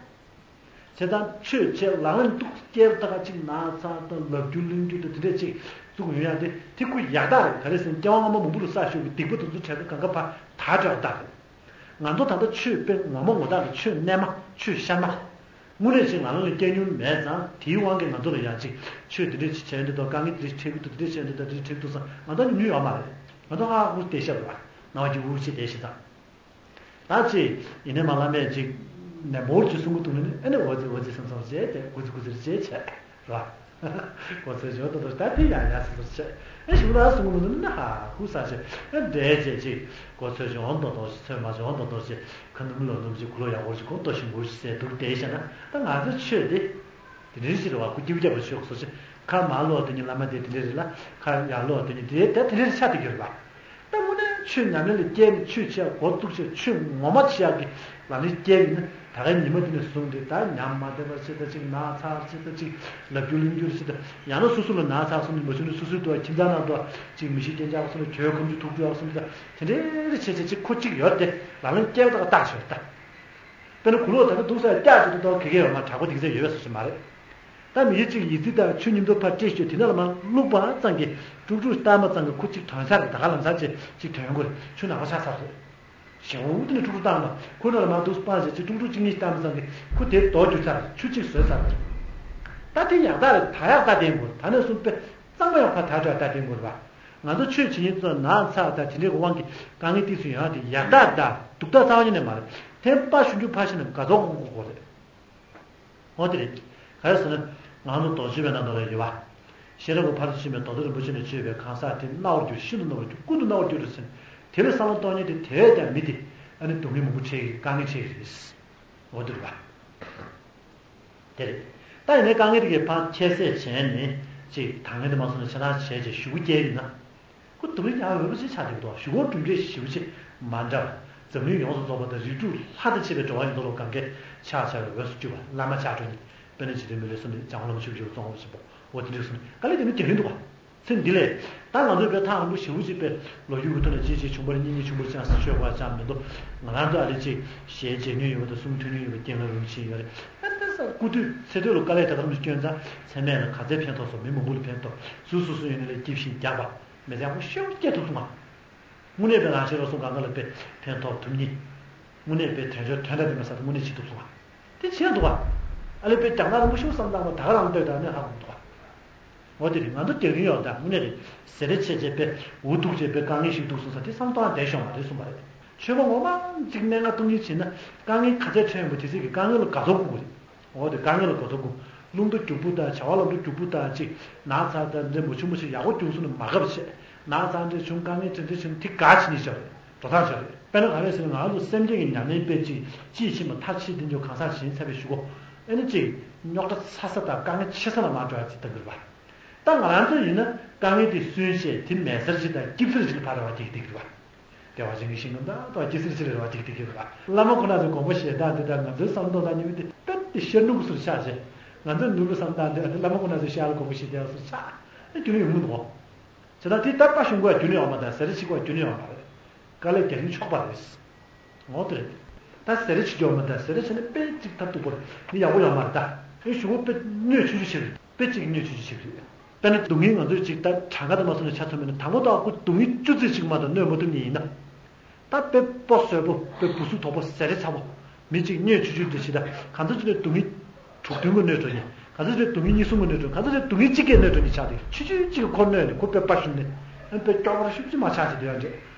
བྱས་ཙང་ཆོས་བྱས་ལ་ལན་འདུག་སྐྱེལ་ད་ག་ཅིག་ན་ཚ་དང་ལབ་རྒྱུ་གླེང་རྒྱུ་དང་དེ་འདྲས་ཅིག་བཙུགས་ཡོང་ཡ་དེ་དེ་ཁོ་ཡག་རྟགས་རེད། ག་རེ་ཟེར་ན་སྐྱེ་བ་སྔ་མ་མང་པོ་ལ་བསགས་ཞོག་གི་སྡིག་པ་དེ་ཚོ་བྲལ་ཚོ་གང་ག་ཕར་དར་དྲགས་རེད། ང་ཚོ་ད་ལྟ་ཆོས་དཔེ་ངོ་མ་ངོ་རྟགས་ཀྱི་ཆོས་རྣལ་མ་ཆོས་ཤར་མ་དངོས་གནས་ཅིག་ལ་ལན་སྐྱེལ་མྱོང་མེད་ཙང་། དེའི་དབང་གིས་ང་ཚོ་ལ་ཡང་ཅིག་ཆོས་དེ་འདྲས་ཅིག་བྱས་འདུག་དང་། དཀའ་ངལ་དེ་འདྲས་འཕྲད་ཀྱི་འདུག་དེ་འདྲས་བྱས་འདུག་དང་དེ་འདྲས་འཕྲད་ཀྱི་འདུག་བསམ་ང་ཚོ་ཉུང་ཉུང་ཡོད་མ་རེད། ང་ཚོ་ཧ་ཧུ་བལྟས་ཤག་རེད་པ། སྣང་བ་གི་འུར་ཅིག་བལྟས་ཤག་དང་། ད་ཅི་ཡིན་ནའི་མ་བླ་མས་ཅིག་ནས་མོར་ཅིག་གསུང་གི་འདུག་ནི་ནི། ཨ་ནི་འོ་ཙི་འོ་ཙི་བསམ་བསམ་བྱས་ཏེ་གུ་ཙི་གུ་ཙི་རེ་བྱས་བྱས་ར། གོ་ཚོད་བྱུང་ཏོག་ཏོག་ད་དེ་ཡང་ཡང་སོ་སོར་བྱས། ཨ་ཞུ་ར་གསུང་གི་འདུག་ནི་ནི་ཧ་ཧུ་ས་བྱས། ཨ་འདྲས་བྱས་ཅིག་གོ་ཚོད་བྱུང་ཏོག་ཏོག་ཞིག་ཚོད་མ་བྱུང་ཏོག་ཏོག་ཞིག་ཁ་ནུབ་ལོ་ནུབ་ཅིག་གུ་ལོ་ཡག་པོ་ཞིག་གོ་ཏོ་ཞིག་འུར་ཞིག་ཟེར་འདུག་བསྡད་བྱས་ན། ད་ང་ཚོ་ཆོས་དེ་དེ་འདྲའི་ཞིག་རེད་བ། ཁུ་སྐྱིད་པོ་རྒྱབ་པ་ཞོག་སོ་ཅི། ཁ་མ་ལོག་དེ་ཉིད་བླ་མ་དེ་དེ་འདྲའི་རེད་ལ། ཁ་ཡར་ལོག་དེ་ཉིད་དེ་དེ་དེ་འདྲའི་ཆ་དེ་གྱུར་པ། ད་དངོས་གནས་ཆོས་ཉམས་ལེན་ལ་བསྐྱལ་ནས་ཆོས་བྱེད་ཡག་འགོ་བཙུགས་བྱས་ཆོས་ངོ་མ་བྱེད་ཡག་གི་ལམ་ལ་བསྐྱལ་ཡིན་ན། ད་གའི་ཉི་མ་དེ་ནས་བཟུང་སྟེ་ད་ཉམས་མ་བདེ་བ་ཅིག་དང་ཅིག་ན་ཚ་ཅིག་དང་ཅིག་ལབ་རྒྱུ་གླེང་རྒྱུ་ཅིག་དང་། ཡང་ན་སོ་སོ་ལ་ན་ཚ་སོང་ནས་མ་བྱུང་ན་སོ་སོའི་ཐོག་ཁྱིམ་ཚང་ནང་དུ་ཅིག་མི་ཤེས་རྐྱེན་ཆགས་སོང་ན་གྱོད་ཁོམ་ཆུ་ཐུག་འགྲོ་ཡག་སོང་ན། དེ་འདྲའི་རེ་བྱས་བྱས་ཅིག་ཁོ་གཅིག་ཡོད་དེ་ལ་ལན་བསྐྱལ་བ་ད་ག་རྟགས་ཤོར་ད། དཔེར་ན་གུ་ལོག་ད་ནི་འདུག་ས་སྐྱག་ཅིག་ཏུ་གཏོང་གི་གེ་ཡོད་མ། དྲག་པོ་དེ་ཚད་ཡོད་པའི་བཟོ་ཞིག་མ་རེད། ད་མི་ཡི་གཅིག་ཡི་ཙི་དང་ཆུ་མཉམ་དུ་ཕར་སྤྲད་ཤོག་དེ་ན་ལ་མ་བླུགས་པ་ཙང་གི་དཀྲུག་དཀྲུག་བཏང་པ་ཙང་གི་ཁོ་གཅིག་དོན་ཚར་རེད། ད་ག་ལམ་སང་ཅིག་ཅིག་དོན་དགོས་རེད། ཆུ་ནག་པོ་ཆགས་ཚར་རེད། ཞེ་པོ་དེ་ནས་དཀྲུག་དཀྲུག་བཏང་པ་ཁོ་ན་ལ་མ་འདུག་སྤང་བྱས་ཅིག་དཀྲུག་དཀྲུག་གཅིག་གཉིས་བཏང་པ་ཙང་གི་ཁོ་དེར་རྡོ་རྒྱུ་ཚར་རེད། ཆུ་གཅིག་བཟོས་ཚར་རེད། ད་དེ་ཡག་རྟགས་རེད། ད་ཡག་རྟགས་བསྟན་དགོས་རེད། ད་ནས་བཟུང་དཔེ་གཙང་མ་ཡག་ཕར་དར་དྲགས་རྟགས་བསྟན་དགོས་རེད་པ། ང་ཚོ་ཆོས་བྱེད་མཁན་ཚོ་ན་ཚ་དང་དེ་འདྲའི་དབང་གིས་དཀའ་ངལ་ཏོག་ཙམ་ཡོང་ཡག་དེ་ཡག་རྟགས་དང་སྡུག་རྟགས་རྩ་བ་ཉིད་ནས་མ་རེད། ཐེམ་པ་ཞུ་རྒྱུ་ཕར་ཕྱིན་ནས་དགའ་ཚོར་དགོས་དགོས་རེད། འོ་དེ་རེད། ག་རེ་ཟེར་ན། ང་ཚོ་རྡོ་རྗེ་བའི་ནང་དུ་ལ་ཡོད་པ། ཤེས་རབ་ཀྱི་ཕ་རོལ་ཏུ་ཕྱིན་པའི་མདོ་སྡེ་རིན་པོ་ཆེ་ནས་བརྗོད་པའི་གང་ཟག་དེ་རྣ་བར་འགྱུར། ཤིན་ཏུ་རྣ་བར་འགྱུར། ཀུན་ཏུ་རྣ་བར་འགྱུར་ཟེར་ནས། དེ་ལས་བསམ་བློ་གཏོང་མཁན་དེ་དེ་བས་ཀྱང་མི་དེ་ཨ་ནི་སྡུག་བསྔལ་མང་པོ་འཕྲད་ཀྱི་དཀའ་ངལ་འཕྲད་ཀྱི་རེད། འོ་དེ་རེད་པ། དེ་རེད། ད་ཡིན་ནའི་དཀའ་ངལ་དེ་གའི་ཕར་ཁྱད་བསད་བྱས་ནས་ཅིག་ད་ངན་དེ་མ་སོང་ནས་ཆ་ཚང་བྱས་བྱས་ཞུ་སྐུལ་བསྐྱལ་ཡིན་ན། ཁོ་སྡུག་རུས་ཀྱང་འོས་པ་ཞིག་ཆགས་འདུག་དོ། ཞུ་སྐུལ་གྲུབ་འབྲས་ཞེ་པོ་ཅིག་མ་འདྲ་བ། འཛམ་གླིང་ཡོངས་སུ་རྫོགས་པ་དང་རིགས་དྲུག་ལྷ་དང་བཅས་པའི་འགྲོ་བ་ཡིན་མདོག་ལ་གང་གས་ཆགས་བྱ་བའི་འོས་སུ་གྱུར་པ། བླ་མ་ཆགས་འགྲོ་ནི། དཔེར་ན་འཇིག་རྟེན་མི་ལུས་གསུམ་ནི་འཇམ་མགོན་བླ་མ་ཆོས་ཀྱི་རྗེ་གཙོ་བོ་ཆེན་པོ། འོ་དེ་འདྲ་གསུམ་ནི་དཀའ་ལས་དེ་ནི་རྒྱག་གིན་འདུག་ག། ཚེ་འདི་ལས། ད་ང་ཚོས་དཔེ་ཐག་རིང་པོ་ཞེ་པོ་ཅིག་དཔེ་ལོ་རྒྱུས་ཀྱི་ཐོག་ནས་གཅིག་གཅིག་བྱུང་བ་རེད། གཉིས་གཉིས་བྱུང་བ་རེད་ཅང་ཤོད་པ་ཅང་མི་འདུག། ང་རང་ཚོ་ཨ་རི་གཅིག་ཞལ་མཇལ་མྱོང་ཡོད་པ་དང་གསུང་ཐོས་མྱོང་ཡོད་པ་རྐྱེན་ངན་རུ་ཆེན་ཡོད་རེད། ཨ་ད་ས་སྐུ་དུས་ཚེ་སྟོད་ལ་དཀའ་ལས་དེ་ལྟར་མི་སྐྱོན་ཙང་ཚེ་སྨད་ལ་ག་ཚད་ཕན་ཐོགས་སོང་། མི་མང་པོ་ལ་ཕན་ཐོགས། ཚུར་སོ་སོ་ཡོད་ནས་ལས་སྐྱིད་ཞིང་རྒྱགས་པ་མི་ཚེ་ཡག་པོ་ཞེ་པོ་སྐྱེལ་ཐུབ་སོང་ང་། དངོས་གནས་དཔེ་རང་ཤེས་རོགས་སོང་གང་ག་ལ་དཔེ་ཕན་ཐོགས་ཐུབ་ཉིན། དངོས་གནས་དཔེ་དོན་ཆོས་དོན་དག་དེ་མ་ཟད་དངོས་གནས་བྱེད་ཐུབ་སོང་ང་། དེ་བྱས་འདུག་ག། ཨ་ལས་དཔེ་རྒྱགས་ནག་རིང་པོ་ཞེ་པོ་བསམ་བཏང་བ་ད་ག་རང་ལྟོས་དང་ནས་ཧ་གོ་འདུག་ག། འོ་དེ་རེད། ང་ཚོ་རྒྱག་གིན་ཡོད་ད། དངོས་གནས་རེད། ཟེར་རེ་བྱས་བྱས་དཔེ་འུ་ཐུག་བྱས་དཔེ་དཀའ་ངལ་ཞིག་འདུག་གསུངས་ས་དེ་བསམ་བཏང་བསྡད་ཤོག་མ་རེད་གསུངས་པ་རེད། ཆོས་པ་ངོ་མ་གཅིག་གནད་འགག་སྟོང་ཉིད་བྱས་ན་དཀའ་ངལ་ག་ཚད་འཕྲད་ཡོང་པ་དེ་ཚོ་གི་དཀའ་ངལ་ལ་དགའ་ཚོར་དགོས་ཀྱི་རེད། འོ་དེ་དཀའ་ངལ་ལ་དགའ་ཚོར་དགོས། རླུང་རྟ་རྒྱུག་པོ་དང་བྱ་བ་ལམ་འགྲོ་རྒྱུག་པོ་དང་གཅིག་ན་ཚ་དང་འདྲ་མ་བྱུང་མ་བྱུང་ཡག་པོ་རྒྱུག་སོང་ན་མ་འགབ་བྱས། ན་ཚ་འདྲ་བྱུང་དཀའ་ངལ་དེ་འདྲ་བྱུང་དེ་དགའ་བྱེད་ནི་ཤོར་རེད། འགྲོ་སྟངས་ཤོར་རེད། དཔེར་ན་ག་རེ་ཟེར་ན་ང་ཚོ་སེམས་ཅན་གྱི་ཉམས་ལེན་དཔེ་གཅིག་ཅིས་ཕྱིན་པ་མཐར་ཕྱིན་དེ་འཇོག་གང་ཟག་གཞན་ཚ་བའི་ཞུ་གོ། ཨེ་ནི་གཅིག་རྙོག་དྲ་ཚ་ས་དང་དཀའ་ངལ་ཆེ་ས་ལ་མ་འགྲོ་ཡ་ཅིག་གཏང་གི་རེད་པ། ད་ང་རང་ཚོ་ཡིན་ན་དཀའ་ངལ་དེ་སུན་བྱས་དེ་མེད་སར་ཅིག་དང་སྐྱིད་སར་ཅིག་ལ་ཕར་རེ་བ་དེ་གི་དེ་གི་རེད་པ། བདེ་བ་ཅན་གྱི་ཞིང་ཁམས་དང་དུ་བ་སྐྱིད་སར་ཅིག་ལ་རེ་བ་དེ་གི་དེ་གི་རེད་པ། བླ་མ་ཁོ་ན་ཚོའི་དགོངས་པ་བཞེས་སྟངས་དེ་དང་ང་ཚོའི་བསམ་བློ་དང་ཉི་མ་དེ་དཔེ་དེ་ཤར་ནུབ་སུ་ཆགས་བྱས། ང་ཚོའི་ནུབ་ལ་བསམ་སྟངས་དེ་བླ་མ་ཁོ་ན་ཚོའི་ཤར་ལ་དགོངས་པ་བཞེས་བསྡད་སུ་ཆགས། ཨེ་རྒྱུ་ནི་ཡོང་གི་འདུག་གོ། བྱས་ཙང་དེ་ལྟར་དཔའ་ཞུམ་དགོས་རྒྱུ་ནི་ཡོད་མ་རེད། ཟེར་ཅིག་དགོས་རྒྱུ་ནི་ཡོད་མ་རེད། དཀའ་ལས་རྒྱག་གིན་ཆོག་པ་རེད། འོ་དེ་རེད། ད་ཟེར་ཅིག་ཡོད་མ་རེད། ཟེར་བྱས་ནས་དཔེ་ཅིག་ད་སྡུག་པོ་རེད། འདི་ཡག་པོ་ཡོད་མ་རེད་ད། ཨེ་གཞུག་གུ་དཔེ་སྣོད་ཆུང་ཆུང་བྱེད་དགོས། དཔེ་ཅིག་སྣོད་ཆུང་ཆུང་བྱེད་དགོས། དཔེར་ན་སྡུག་བསྔལ་ང་ཚོས་ཅིག་ད་གྲངས་ཀ་དུ་མ་སོང་ནས་ཆ་མཚོན་པ་ཡིན་ན་དང་པོ་ད་ཁོ་སྡུག་བསྔལ་བཅུ་ཙམ་ཅིག་མ་གཏོགས་གནོད་མ་ཐུབ་མཁན་ཡིན་ན། ད་དཔེ་པོ་བཟོད་པོ་དཔེ་བུ་སུ་དོག་པོ་ཟེར་རེ་ཚ་པོ། མི་གཅིག་སྣོད་ཆུང་ཆུང་འདི་ཞིག་ད་གང་ཚ་ཅི་ནས་སྡུག་བསྔལ་དྲུག་བདུན་གོ་གནོད་འགྲོ་ནས། གང་ཚ་ཅི་ནས་སྡུག་བསྔལ་གཉིས་གསུམ་གོ་གནོད་འགྲོ། གང་ཚ་ཅི་སྡུག་བསྔལ་གཅིག་གིས་གནོད་འགྲོ་ནས་ཆགས་ཏེ་ཆུ་ཆུ་གཅིག་གིས་ཁོ་གནོད་ནས་ཁོ་དཔེ་པ་ཞུམ་ནས་ཨ་དཔེ་སྐྱོ་བར་ཤུགས་ཅིག་མ་ཆགས་ཅིག་སྡོད་ཡ་འདྲེ།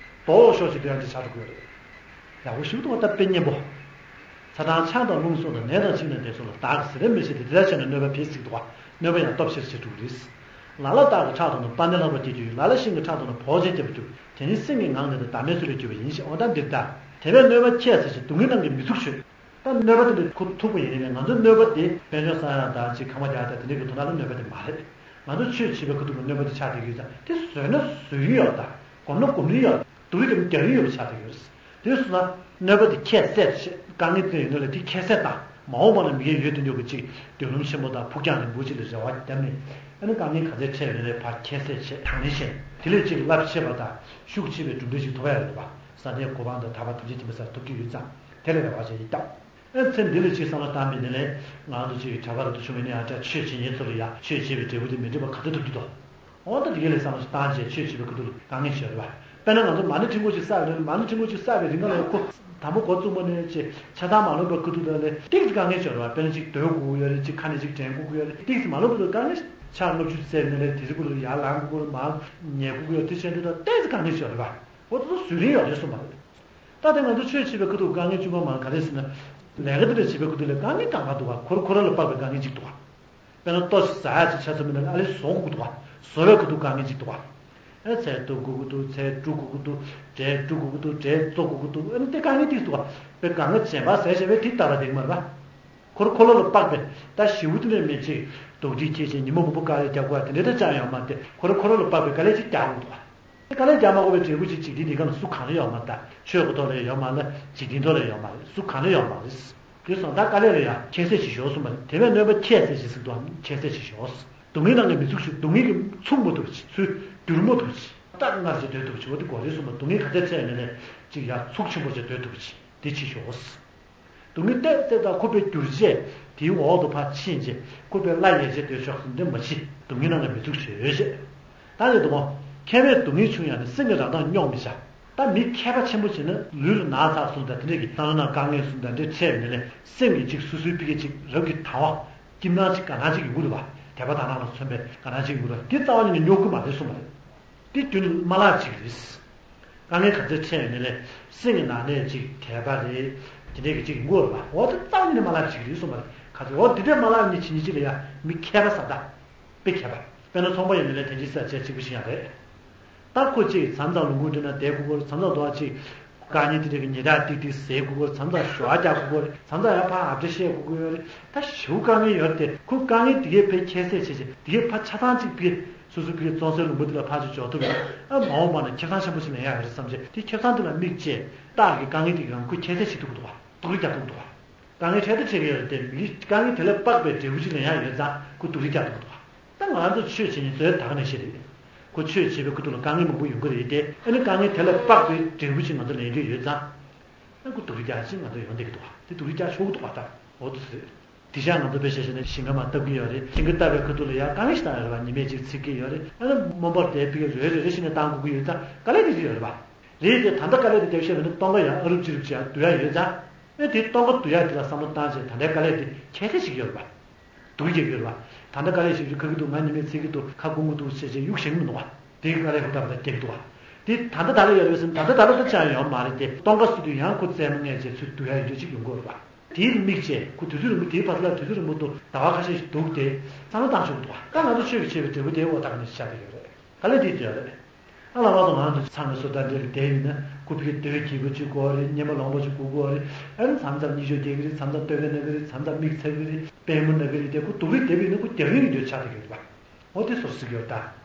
དོག་ཤོག་ཅིག་སྡོད་ཡ་འདྲེ་ཆགས་འགྲོ་གི་ཡོད་རེད། ཡག་པོ་ཞུ་འདུག་བ། ད་དཔེ་སྙན་པོ། ཚ་གྲང་ཆང་དང་རླུང་གསུམ་དང་ནད་དང་འཆིང་ནད་དེ་ཚོ་ལ་བདག་གིས་ཟེར་རེ་མི་བྱེད་དེ། དེ་ལྟར་བྱས་ན་གནོད་པ་ཕལ་སྲིད་འདུག་བ། གནོད་པ་ཡང་སྟོབས་ཆེར་ཆེར་འགྲོ་གི་རེད། ལ་ལ་དག་གི་ཁྲག་དང་ནི་དཔལ་ལྡན་ལྷག་པར་སྐྱེ་རྒྱུ་ཡིན། ལ་ལ་ཤིང་གི་ཁྲག་དང་ནི་བོགས་ཆེན་སྐྱེ་བར་འགྱུར། དེ་ནི་སེང་གེའི་ངང་ལས་དང་བདག་མེད་ཚུལ་ལས་གྱུར་པ་ཡིན་ཞེས། འོ་ད་འདིར་ལྟ། དེ་བས་གནོད་པ་ཁྱད་བསད་ཅིང་སྡུག་བསྔལ་རྣམས་ཀྱིས་མི་ཚུགས་ཤོག། ད་གནོད་པ་དེ་འདྲ་ཁོ་ཐུག་པ་ཡིན་ནའི་ང་ཚོའི་གནོད་པ་དེ་དཔལ་མགོན་གསང་སྔགས་དང་ཅིག་ཁང་པ་རྒྱག་དང་དེ་འདྲ་གི་དོན་དག་ལ་གནོད་པ་དེ་མ་རེད། ང་ཚོ་ཆོས་བྱེད་པའི་ཁ་ཐུག་གི་གནོད་པ་དེ་ཆགས་བསྡད་ཀྱི་ཡོད་ཙང་དེ་བཟོད་ན་བཟོད་ཀྱི་ཡོད་ད། སྒོམ་ན་སྒོམ་རིན་ཡོད། སྡུག་རུས་དེ་རྒྱག་རིན་ཡོད་པ་ཆགས་བསྡད་ཀྱི་ཡོད་རེད། དེ་སོང་ན་གནོད་པ་དེ་ཁྱད་བསད་བྱེད་དཀའ་ངལ་དེ་ཡོད་ན་ལས་དེ་ཁྱད་བསད་དང་མ་འོངས་པ་ལ་མི་སྐྱེ་ཡོད་དུ་འཇུག་གི་ཅིག་མདུན་ལམ་ཆེན་པོ་དང་ཕུགས་རྒྱང་རིང་པོ་ཅིག་ལ་རེ་བ་བརྒྱབ་ནས་ཨ་ནི་དཀའ་ངལ་ག་ཚད་འཕྲད་ཡོད་ན་ལས་ཕར་ཁྱད་བསད་བྱེད་དང་ལེན་བྱེད་དེ་ལས་ཅིག་རླབས་ཆེ་བ་དང་ཤུགས་ཆེ་བའི་གྲུབ་འབྲས་ཅིག་ཐོབ་ཡ་ཡོད་པ། སངས་རྒྱས་གོ་འཕང་དང་ཐར་པ་ཐམས་ཅད་མཁྱེན་པའི་སར་ཐོབ་ཀྱི་ཡོད་ཙང་དེ་ལ་རེ་བ་བྱེད་ཀྱི་ད། ཨེ་ཚེ་འདི་ལ་ཅིག་བསམ་བློ་བཏང་བའི་ནི་ལས་ང་རང་ཚོ་ཅིག་གྲྭ་པ་རབ་ཏུ་བྱུང་བའི་ནི་ཨ་ཅག་ཆོས་བྱེད་མཁན་ཚོ་ལ་ཡ་ཆོས་བྱེད་པའི་འབྲས་བུ་དེ་མི་འགྲིག་པ་ག་ཚོད་ཐོབ་ཀྱི་འདུག་འོ་ད་དེ་ག་ལས་བསམ་བློ་ཞིག་བཏང་བྱས་ཆོས་བྱེད་པའི་ཁ་ཐུག་ལ་དཀའ་ངལ་ཆེ་བ་རེད་པ། དཔེར་ན་ང་ཚོ་མ་ཎི་ཕྲེང་སྐོར་ཅིག་བསགས་པའི་ནི་མ་ཎི་ཕྲེང་སྐོར་ཅིག་བསགས་པའི་རིང་ག་ལ་ཁོ་དང་པོ་འགོ་བཙུགས་པ་ནས་ཅིག་ཆ་ཚང་མ་ལོན་པའི་ཁ་ཐུག་ལ་ལས་ཏིག་ཙམ་དཀའ་ངལ་ཆེ་བ་རེད་པ། དཔེར་ན་ཅིག་དོན་དགོས་ཀྱི་ཡོད་རེད། ཅིག་ཁ་ནས་ཅིག་དྲན་དགོས་ཀྱི་ཡོད་རེད། ཏིག་ཙམ་མ་ལོན་པའི་དཀའ་ངལ་ཕྱག་ལྔ་བཅུ་བཙལ་ནས་ལས་དེ་རིང་ཁོ་ལ་ཡར་ལངས་དགོས་ཀྱི་རེད། མར་ཉལ་དགོས་ཀྱི་ཡོད་རེད། དེ་བྱས་འདི་དང་ཏིག་ཙམ་དཀའ་ངལ་ཆེ་བ་རེད་པ། འོ་དེ་ཚོ་བཟོད་རིན་ཡོད་རེད་གསུངས་པ་རེད། ད་ལྟ་ང་ཚོ་ཆོས་བྱེད་པའི་ཁ་ཐུག་དཀའ་ངལ་བཅུ་པ་མ་ག་རེ་ཟེར་ན། ལས་ཀ་འདི་འདྲ་བྱེད་པའི་ཁ་ཐུག་ལ་དཀའ་ངལ་གང་ག་འདུག་ག་ཁོ་ར་ཁོ་ར་ལ་དཔག་པའི་དཀའ་ངལ་ཅིག་འདུག་ག་དཔེར་ན་ལྟོ་ཟ་ཡ་ཅིག་ཆ་ཚང་མིན་ན་ཨ་ལེ་བཟོ་དགོས་འདུག་ག་བཟོ་བའི་ཁ་ཐུག་དཀའ་ངལ་ཅིག་འདུག་ག་ཨེ་ཚལ་གཏུབ་དགོས་ཀྱི་འདུག་ཚལ་བཀྲུ་དགོས་ཀྱི་འདུག་འབྲས་བཀྲུ་དགོས་ཀྱི་འདུག་འབྲས་བཙོ་དགོས་ཀྱི་འདུག་ཨ་ནི་དེ་དཀའ་ངལ་ཏིག་འདུག་ག་དཔེ་གང་ག་བྱེད་པ་ཟས་བྱས་པས་དེ་ལྟ་བ་དེ་མ་རེད་པ། ཁོ་ར་ཁོ་ར་ལ་དཔག་པའི་ད་ཞེ་པོ་དེ་ནས་མེད་ཅིག་དོགས་འདྲི་སྐྱེས་བྱས་ཉིན་མོ་མང་པོ་དཀའ་ལས་རྒྱག་དགོས་ཡ་དེ་འདྲ་ད་ཅང་ཡོད་མ་རེད། དེ་ཁོ་ར་ཁོ་ར་ལ་དཔག་པའི་དཀའ་ལས་ཅིག་རྒྱག་དགོས་འདུག་ག་དཀའ་ལས་རྒྱག་མ་དགོས་པའི་འབྲས་བུ་ཅིག་འཇིག་རྟེན་འདི་སྒང་ལ་སུ་གང་ལ་ཡོད་མ་རེད། ད་ཆོས་ཀྱི་ཐོག་ལ་ཡོད་མ་རེད། འཇིག་རྟེན་ཐོག་ལ་ཡོད་མ་རེད། སུ་གང་ལ་ཡོད་མ་རེད། དེ་སོང་ད་དཀའ་ལས་ལ་ཡང་ཁྱད་བསད་བྱེད་ཤོག་གསུངས་པ་རེད། དེ་བས་གནོད་པ་ཁྱད་བསད་བྱེད་ཟེར་འདུག་གམ། ཁྱད་བསད་བྱེད་ཤོག་སྡུག་བསྔལ་ནང་ནས་མི་ཚུགས་ཤིག་སྡུག་བསྔལ་གྱིས་ཚུགས་མ་ཐུབ་པ་ཅིག་ཚུར་བསྒྱུར་མ་ཐུབ་པ་ཅིག་རྟག་སྔར་བཞིན་སྡོད་ཐུབ་པ་ཅིག་འོ་དེ་དགོས་རེད་གསུངས་པ། སྡུག་བསྔལ་ག་ཚད་འཕྲད་ཡོད་ན་ལས་ཅིག་ཡར་ཚུགས་ཆེན་པོ་བྱས་སྡོད་ཐུབ་པ་ཅིག་དེ་བྱེད་ཤོག་སྡུག་བསྔལ་ཏོག་ཙམ་དང་ཁོ་པའི་འགྱུར་བྱེད་དེའི་འོག་ཏུ་ཕར་ཕྱིན་རྗེས་ཁོ་པའི་བླ་ཡལ་བྱེད་སྡོད་ཆོག་ཟིན་དེ་མ་བྱེད། སྡུག་བསྔལ་ནང་ལ་མི་ཚུགས་བྱོས་ཞེས། ད་ནི་དུ་མོ། མཁས་པས་སྡུག་བསྔལ་ཆུང་ཡང་ནི་སེམས་ཀྱི་རང་མདངས་རྙོག་མི་བྱ། ད་མི་མཁས་པ་ཆེན་པོ་བྱས་ན་ལུས་ལ་ན་ཚ་གསུམ་དང་དེ་འདྲས་ཀྱི་བསམ་བློ་ནང་དཀའ་ངལ་གསུམ་དང་འདྲས་འཕྲད་ཡོད་ནི་ལས་སེམས་ཀྱི་ཅིག་སོ་སོའི་ཕ་གི་ཅིག་རབ་ཀྱི་དང་བ་སྐྱིད་སྣང་ཅིག་དགའ་སྣང་ཅིག་ཡོང་གི་རེད་པ། དད་པ་དག་སྣང་ལ་མཚོན་པའི་དགའ་སྣང་ཅིག་ཡོང་གི་རེད་པ། འདི་རྩ་བ་ཉིད་ནས་རྙོག་གི་མ་རེད་གསུངས་པ་རེད། འདི་རྒྱུན་མ་ལག་ཅིག་རེད། དཀའ་ངལ་ག་ཚོད་འཕྲད་ཡོད་ནི་ལས་སེམས་ཀྱི་ནང་ནས་ཅིག་དད་པ་རེད། དེ་འདྲས་ཀྱི་ཅིག་ཡོང་གི་ཡོད་རེད་པ། འོ་དེ་རྩ་བ་ཉིད་ནས་མ་ལག་ཅིག་རེད་གསུངས་པ་རེད། ག་ཚོད་འོ་དེ་འདྲས་མ་ལག་ཉིད་བྱེད་ཉིད་ཅིག་ལ་ཡ་མི་མཁས་པ་ཟེར་ད། དཔེ་མཁས་པ། དཔེར་ན་ཚོང་པ་ཡིན་ནའི་ལས་ཐེན་ཅིག་ཟེར་བྱས་གཅིག་པུ་ཞིག་ཡང་རེད། ད་ཁོ་གཅིག་མཚམས་མཚམས་ལུང་ཁུག་འདྲ་ན་བསྡད་དགོས་ཀྱི་རེད། མཚམས་མཚམས་དོ་གཅིག་དཀའ་ངལ་དེ་འདྲ་གི་ཉེས་དག་ཏིག་ཏིག་ཟས་དགོས་ཀྱི་རེད། མཚམས་མཚམས་ཞོགས་རྒྱག་དགོས་ཀྱི་རེད། མཚམས་མཚམས་ཡང་ཕར་ཨབ་ཏྲ་བཤད་དགོས་ཀྱི་ཡོད་རེད། ད་ཞེ་པོ་དཀའ་ངལ་ཡོད་རེད་དེ། ཁོ་དཀའ་ངལ་དེ་གའི་ཕར་ཁྱད་བསད་བྱས་བྱས་དེ་གའི་ཕར་ཆ་ཚང་གཅིག་ཕར་སོ་སོ་ཕར་བཙོང་སའི་ལུང་པ་དེ་ལ་ཕར་ཅིག་འཇོག་ཐུབ་ཡོད། ཨ་མ་འོངས་པ་ན་ཁེ་བཟང་ཆེན་པོ་ཞིག་ལེན་ཡག་ཡོད་རེད་བསམ་བྱས་དེ་ཁེ་བཟང་དེ་ལ་དམིགས་བྱས་རྟགས་ཀྱི་དཀའ་ངལ་དེ་གའི་ཁོ་ཁྱད་བསད་བྱེད་ཐུབ་ཀྱི་འདུག་ག་སྡུག་རུས་རྒྱག་ཐུབ་ཀྱི་འདུག་ག་དཀའ་ངལ་འཕྲད་དེ་འཕྲད་ཀྱི་ཡོད་རེད་དེ། མི་དཀའ་ངལ་དེ་ལ་དཔག་པའི་འབྲས་བུ་ཅིག་ལེན་ཡག་ཡོད་ཙང་ཁོ་སྡུག་རུས་རྒྱག་ཐུབ་ཀྱི་འདུག་ག་ད་ང་རང་ཚོ་ཆོས་བྱེད་མཁན་ཚོས་ད་ག་ནང་བཞིན་རེད། ཁོ་ཆོས་བྱེད་པའི་ཁུ་ཐུག་ལ་དཀའ་ངལ་མང་པོ་ཡོང་གི་རེད་དེ། ཨ་ནི་དཀའ་ངལ་དེ་ལ་དཔག་པའི་འབྲས་བུ་ཅིག་ང་ཚོ་ལེན་རྒྱུ་ཡོད་ཙང་། ཨ་ཁོ་སྡུག་རུས་རྒྱག་ཅིག་ང་ཚོ་ཡོང་བསྡད་ཀྱི་འདུག་ག་དེ་སྡུག་རུས་རྒྱག་ཆོག་གི་འདུག་ག་ད་འོ་དེ་རེད། དེང་སང་ང་ཚོ་དཔེ་བཞག་བྱས་ན་ཞིང་ཁ་མར་བཏབ་ཀྱི་ཡོད་རེད། ཞིང་ཁ་བཏབ་པའི་ཁ་ཐུག་ལ་ཡ་དཀའ་ངལ་ཞིག་བཏང་ཡོད་རེད་པ། ཉི་མས་ཅིག་འཚིག་གི་ཡོད་རེད། ཨ་ནི་རྨོ་འབར་དེ་ཕ་གིར་རེ་རེ་རེ་བཞིན་ནས་བཏང་དགོས་ཀྱི་ཡོད་ཙང་དཀའ་ལས་དེ་ཅིག་ཡོད་རེད་པ། རེད་དེ་ད་ལྟ་དཀའ་ལས་དེ་བསྡད་བཞག་པ་ཡིན་ན་སྟོང་ཁ་ཡང་ཨ་རུབ་ཅི་རུབ་ཅིག་ཡང་བསྡུ་ཡག་ཡོད་ཙང་། ཨེ་དེ་སྟོང་ཁ་བསྡུ་ཡག་དེ་ལ་བསམ་བློ་བཏང་བྱས་ད་ལྟའི་དཀའ་ལས་དེ་ཁྱད་ཆོས་ཤིག་ཡོད་རེད་པ། སྡུག་རུས་རྒྱག་གི་ཡོད་རེད་པ། ད་ལྟ་དཀའ་ལས་ཞེ་པོ་ཅིག་ཁ་གི་འདུག་ང་ཉི་མས་འཚིག་གི་འདུག་ཁ་སྐོམ་གི་འདུག་ཟེར་བྱས་གཡུག་བཞག་གི་མི་འདུག་ག་དེ་གི་དཀའ་ལས་ཧུར་ཐག་པ་ད་རྒྱག་གི་འདུག་ག་དེ་ད་ལྟ་ད་ལོ་ཡོད་རེད་པས་ཟེར་ན་ད་ལྟ་ད་ལོ་ད་ཅང་ཡོད་མ་རེད་དེ། སྟོང་ཁ་སུ་དུས་ཡང་ཁོ་རྩེད་མོ་རྔན་བྱས་ཚུར་བསྡུ་ཡག་ཡོད་རྒྱུ་ཅིག་ཡོང་གི་ཡོད་རེད་པ། དེའི་དམིགས་བྱས་ཁོ་དུས་ཚོད་རིང་པོ་དེའི་བར་ལ་དུས་ཚོད་རིང་པོ་འདུག་ཟླ་བ་ཁ་ཤས་ཤིག་འདུག་སྟེ་བསམ་བློ་བཏང་ཆོག་གི་འདུག་ག་ད་ང་ཚོ་ཆོས་ཀྱི་བྱེད་པའི་འབྲས་བུ་དེའི་འོག་ད་ག་ནས་ཤར་བསྡད་ཡོད་རེད། དཀའ་ལས་དེ་ཡོད་རེད། ཨ་ལ་བ་དང་ང་ཚོ་ཚང་གི་བཟོ་ལྟ་འདྲ་ལ་བསྡད་ཡིན་ན་ཁོ་ཕ་གི་སྡོད་སྐྱིད་པོ་ཅིག་དགོས་རེད། ཉི་མ་ལོངས་པ་ཅིག་དགོས་དགོས་རེད། ཨ་ནི་མཚམས་མཚམས་གཉིད་ཤོག་རྒྱག་གི་རེད། མཚམས་མཚམས་སྟོད་ག་ན་གི་རེད། མཚམས་མཚམས་མིག་ཚ་གི་རེད། པུས་མོ་ན་གི་རེད་དེ་ཁོ་སྡུག་རུས་བསྡད་པ་ཡིན་ན་ཁོ་རྒྱག་རིན་གྱི་འདོད་ཆགས་བསྡད་ཀྱི་ཡོད་རེད་པ། འོ་དེ་ཚོར་སྲིད་ཀྱི་ཡོད་ད།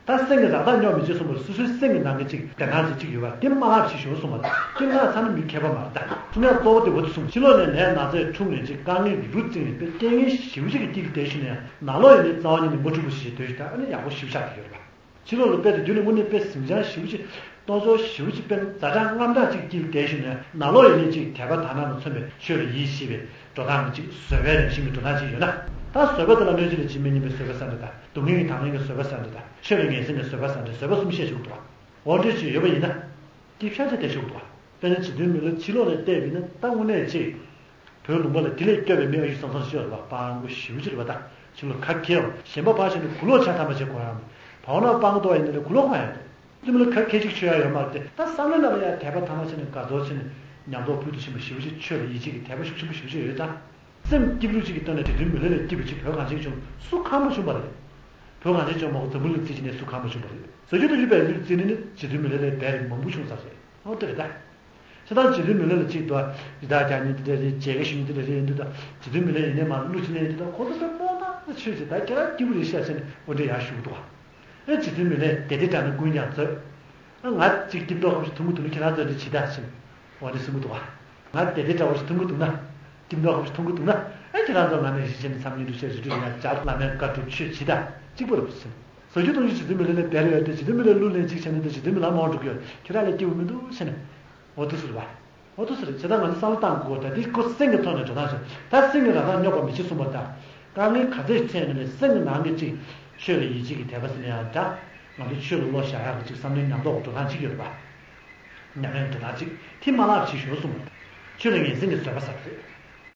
ད་སེམས་ཀྱི་རང་མདངས་རྙོག་མི་བྱེད་གསུངས་པར་སོ་སོའི་སེམས་ཀྱི་ནང་གི་ཅིག་བདེ་སྣང་ཅིག་ཅིག་ཡོད་པ་དེ་མ་ལབ་ཞིག་ཞུ་གསུངས་པ་ལ་དེ་ང་ཚང་ནི་མི་མཁས་པ་མ་རེད་ད། ཐུགས་ཉག་གཙོ་བོ་དེ་འོ་དེ་གསུངས། ཕྱི་ལོགས་ནས་ནད་ན་ཚས་འཁྲུགས་ནས་ཅིག་དཀའ་ངལ་གྱི་རུ་བརྩིགས་ནས་དཔེ་རྐྱེན་ངན་ཞེ་པོ་ཅིག་གི་དཀྱིལ་དུ་བསྡད་བཞིན་ན་ཡང་ནང་ལོགས་ཡིན་ནའི་རྩ་བ་ཉིད་ནས་མ་འཁྲུགས་པ་ཞིག་སྡོད་ཞིག་ད་ཨ་ནི་ཡག་པོ་ཞེ་པོ་ཆགས་བསྡད་ཀྱི་ཡོད་རེད་པ། ཕྱི་ལོགས་ལ་དཔེ་དེ་རྒྱུན་ནས་དངོས་གནས་དཔེ་ཟིང་ཆ་ཞེ་པོ་ཅིག་གཏོང་ཚོར་ཞེ་པོ་ཅིག་དཔེ་ཛ་དྲག་རྔམ་དྲག་ཅིག་དཀྱིལ་དུ་བསྡད་བཞིན་ན་ཡང་ནང་ལོགས་ཡིན་ནའི་ཅིག་དད་པ་དག་སྣང་དང་མཚོན་པའི་ཆོས་ལ་ཡིད་ཆེས་པའི་འགྲོ་སྟངས་ཀྱི་ཅིག་བཟོད་པའི་རང་བཞིན་གྱི་འགྲོ་སྟངས་ཅིག་ཡོད་ན། ད་བཟོད་པ་དེ་ལ་གནོད་བྱེད་ལ་ཇི་མི་སྙམ་པའི་བཟོད་པ་ཟེར་འདྲ་དང་། སྡུག་བསྔལ་གྱི་དང་ལེན་གྱི་བཟོད་པ་ཟེར་འདྲ་དང་། ཆོས་ལ་ངེས་འཛིན་གྱི་བཟོད་པ་ཟེར་འདྲ། བཟོད་པ་གསུམ་བཤད་ཆོག་གི་འདུག་ག་འོ་འདྲ་ཅིག་ཡོད་པ་ཡིན་ན། སྐྱིད་ཤ་ཅིག་བསྡད་ཆོག་གི་འདུག་ག་དཔེར་ན་རྗེ་བཙུན་མི་ལ་ཕྱི་ལོགས་ནས་བལྟས་པ་ཡིན་ན་ད་དངོས་གནས་ཅིག་བོད་ལུང་པ་ལ་དེ་ལས་སྐྱོ་བའི་མི་ཨ་ཡུ་སང་སང་ཤོར་བ་སྤྲང་པོ་ཞེ་པོ་ཅིག་རེད་པ། ད་ཕྱི་ལོགས་ཁ་མཁས་པ་གཞན་པ་ཕར་ཕྱིན་ནས་གུ་ལོག་ཆ་ཐམ་པ་བྱེད་དགོས་ཡ་མེད། བར་ན་སྤྲང་པོ་འདུག་པ་ཡིན་ན་ལས་གུ་ལོག་གང་ཡང་རེད། རྩིས་མི་ལ་ཁ་ཁེ་ཅིག་ཆོད་ཡ་ཡོད་མ་རེད་དེ། ད་བསམ་བློའི་ནང་ལ་ཡ་དད་པ་ཐ་མ་བྱས་ནས་དགའ་ཚོར་བྱས་ནས་ཉམས་རྟོགས་ཕུལ་དུ་ཕྱིན་པ་ཞེ་པོ་ཅིག་ཆོས་ལ་ཡིད་ཆེས་ཀྱི་དད་པ་ཤུགས་ཆེན་པོ་ཞེ་པོ་ཅིག་ཡོད་ཙང་། སེམས་སྐྱིད་པོ་ཅིག་གི་སྟེང་ནས་རྗེ་བཙུན་མི་ལ་ལས་སྐྱིད་པོ་ཅིག་བོད་གངས་ཅན་ལྗོངས་སུ་གང་མ་བྱུང་བ་རེད། བོད་གངས་ཅན་ལྗོངས་མ་གཏོགས་འཛམ་བུ་གླིང་རྩིས་བྱས་ནས་སུ་གང་མ་བྱུང་བ་རེད། ཟ་རྒྱུ་འཐུང་རྒྱུ་སྦས་རྒྱུ་རྩིས་ནས་ནི་རྗེ་བཙུན་མི་ལ་ལས་སྦས་རེ་མང་པོ་བྱུང་ཚར་རེད། འོ་དེ་རེད་ད། ཁྱེད་རང་རྗེ་བཙུན་མི་ལ་ལ་གཅིག་འདུག་རི་དྭགས་རྒྱག་མཁན་དེ་འདྲ་རེད། མཇལ་ཁ་ཞུ་མཁན་དེ་འདྲ་རེད་འདུག་ད་རྗེ་བཙུན་མི་ལ་ཡིན་ནའི་མ་གླུ་ཅིག་ལེན་འདུག་ད་ཁོ་ཚོ་དཔེ་རྨོངས་དག་ཆོས་ཅིག་ད་ཁྱེད་རང་སྐྱིད་པོ་རེད་ཤག་ཟེར་ནས་འོ་འདྲ་ཡག་ཞུ་གི་འདུག་བ། ཨེ་རྗེ་བཙུན་མི་ལས་དེ་དེ་འདྲ་ན་ཀུན་ཀྱང་མཛོད། ཨ་ང་གཅིག་སྐྱིད་མདོག་ཁ་པོ་ཞིག་མཐོང་གི་འདུག་ན་ཁྱེད་རང་ཚོ་འདི་ཇི་ལྟར་ཕྱིན། འོ་འདི་གསུང་གི་འདུག་བ། ང་དེ་དེ་འདྲ་བོ་ཞིག་མཐོང་གི་འདུག་ན། སྐྱིད་མདོག་ཁ་པོ་ཞིག་མཐོང་གི་འདུག་ན། ཨེ་ཁྱེད་རང་ཚོ་ང་ནས་གཞི་བྱས་ནས་མཚམས་སྙིང་འདུ་ཤེས་རི་ཁྲོད་ཡ་བྱ་བླ་མའི་བཀའ་སྒྲུབ་ཆོས་ཇི་ལྟར་གཅིག་པ་རུ་ཕྱིན། ཟ་རྒྱུ་འཐུང་རྒྱུ་རྗེ་བཙུན་མི་ལ་ལས་བེར་ཡོད་དེ་རྗེ་བཙུན་མི་ལ་གླུ་ལེན་གཅིག་བྱས་ནས་འདི་རྗེ་བཙུན་མི་ལ་མོ་འགྲོ་གི་ཡོད་ཁྱེད་རང་ལས་སྐྱིད་པོ་མི་འདུག་ཟེར་ནས། འོ་འདུག་ཟེར་བ། འོ་འདུག་ཟེར་བྱས་ད་ང་ཚོ་བསམ་བློ་བཏང་དགོས་ད་འདི་ཁོ་སེམས་ཀྱི་ཐོག་ནས་འགྲོ་སྟངས་ཤིག་ད་སེམས་ཀྱི་རང་རང་རྙོག་པ་མི་བྱེད་གསུངས་པ་ད། དཀའ་ངལ་ག་ཚོད་འཕྲད་ན་ནས་སེམས་ཀྱི་ནང་གི་གཅིག་ཆོས་ལ་ཡིད་ཆེས་ཀྱི་དད་པ་ཟེར་ན་ཡང་འདྲ། ང་ཚོ་ཆོས་ལ་བློ་བཞག་ཡག་གི་གཅིག་བསམ་བློའི་ཉམས་རྟོགས་འགྲོ་སྟངས་གཅིག་ཡོད་རེད་པ། ཉམས་ལེན་འགྲོ་སྟངས་གཅིག་ཐིག་མ་ལག་ཅིག་ཞུ་གསུངས་པ། ཆོས་ལ་ངན་སེམས་ཀྱི་བཟོད་པ་ཟེར་བ་རེད།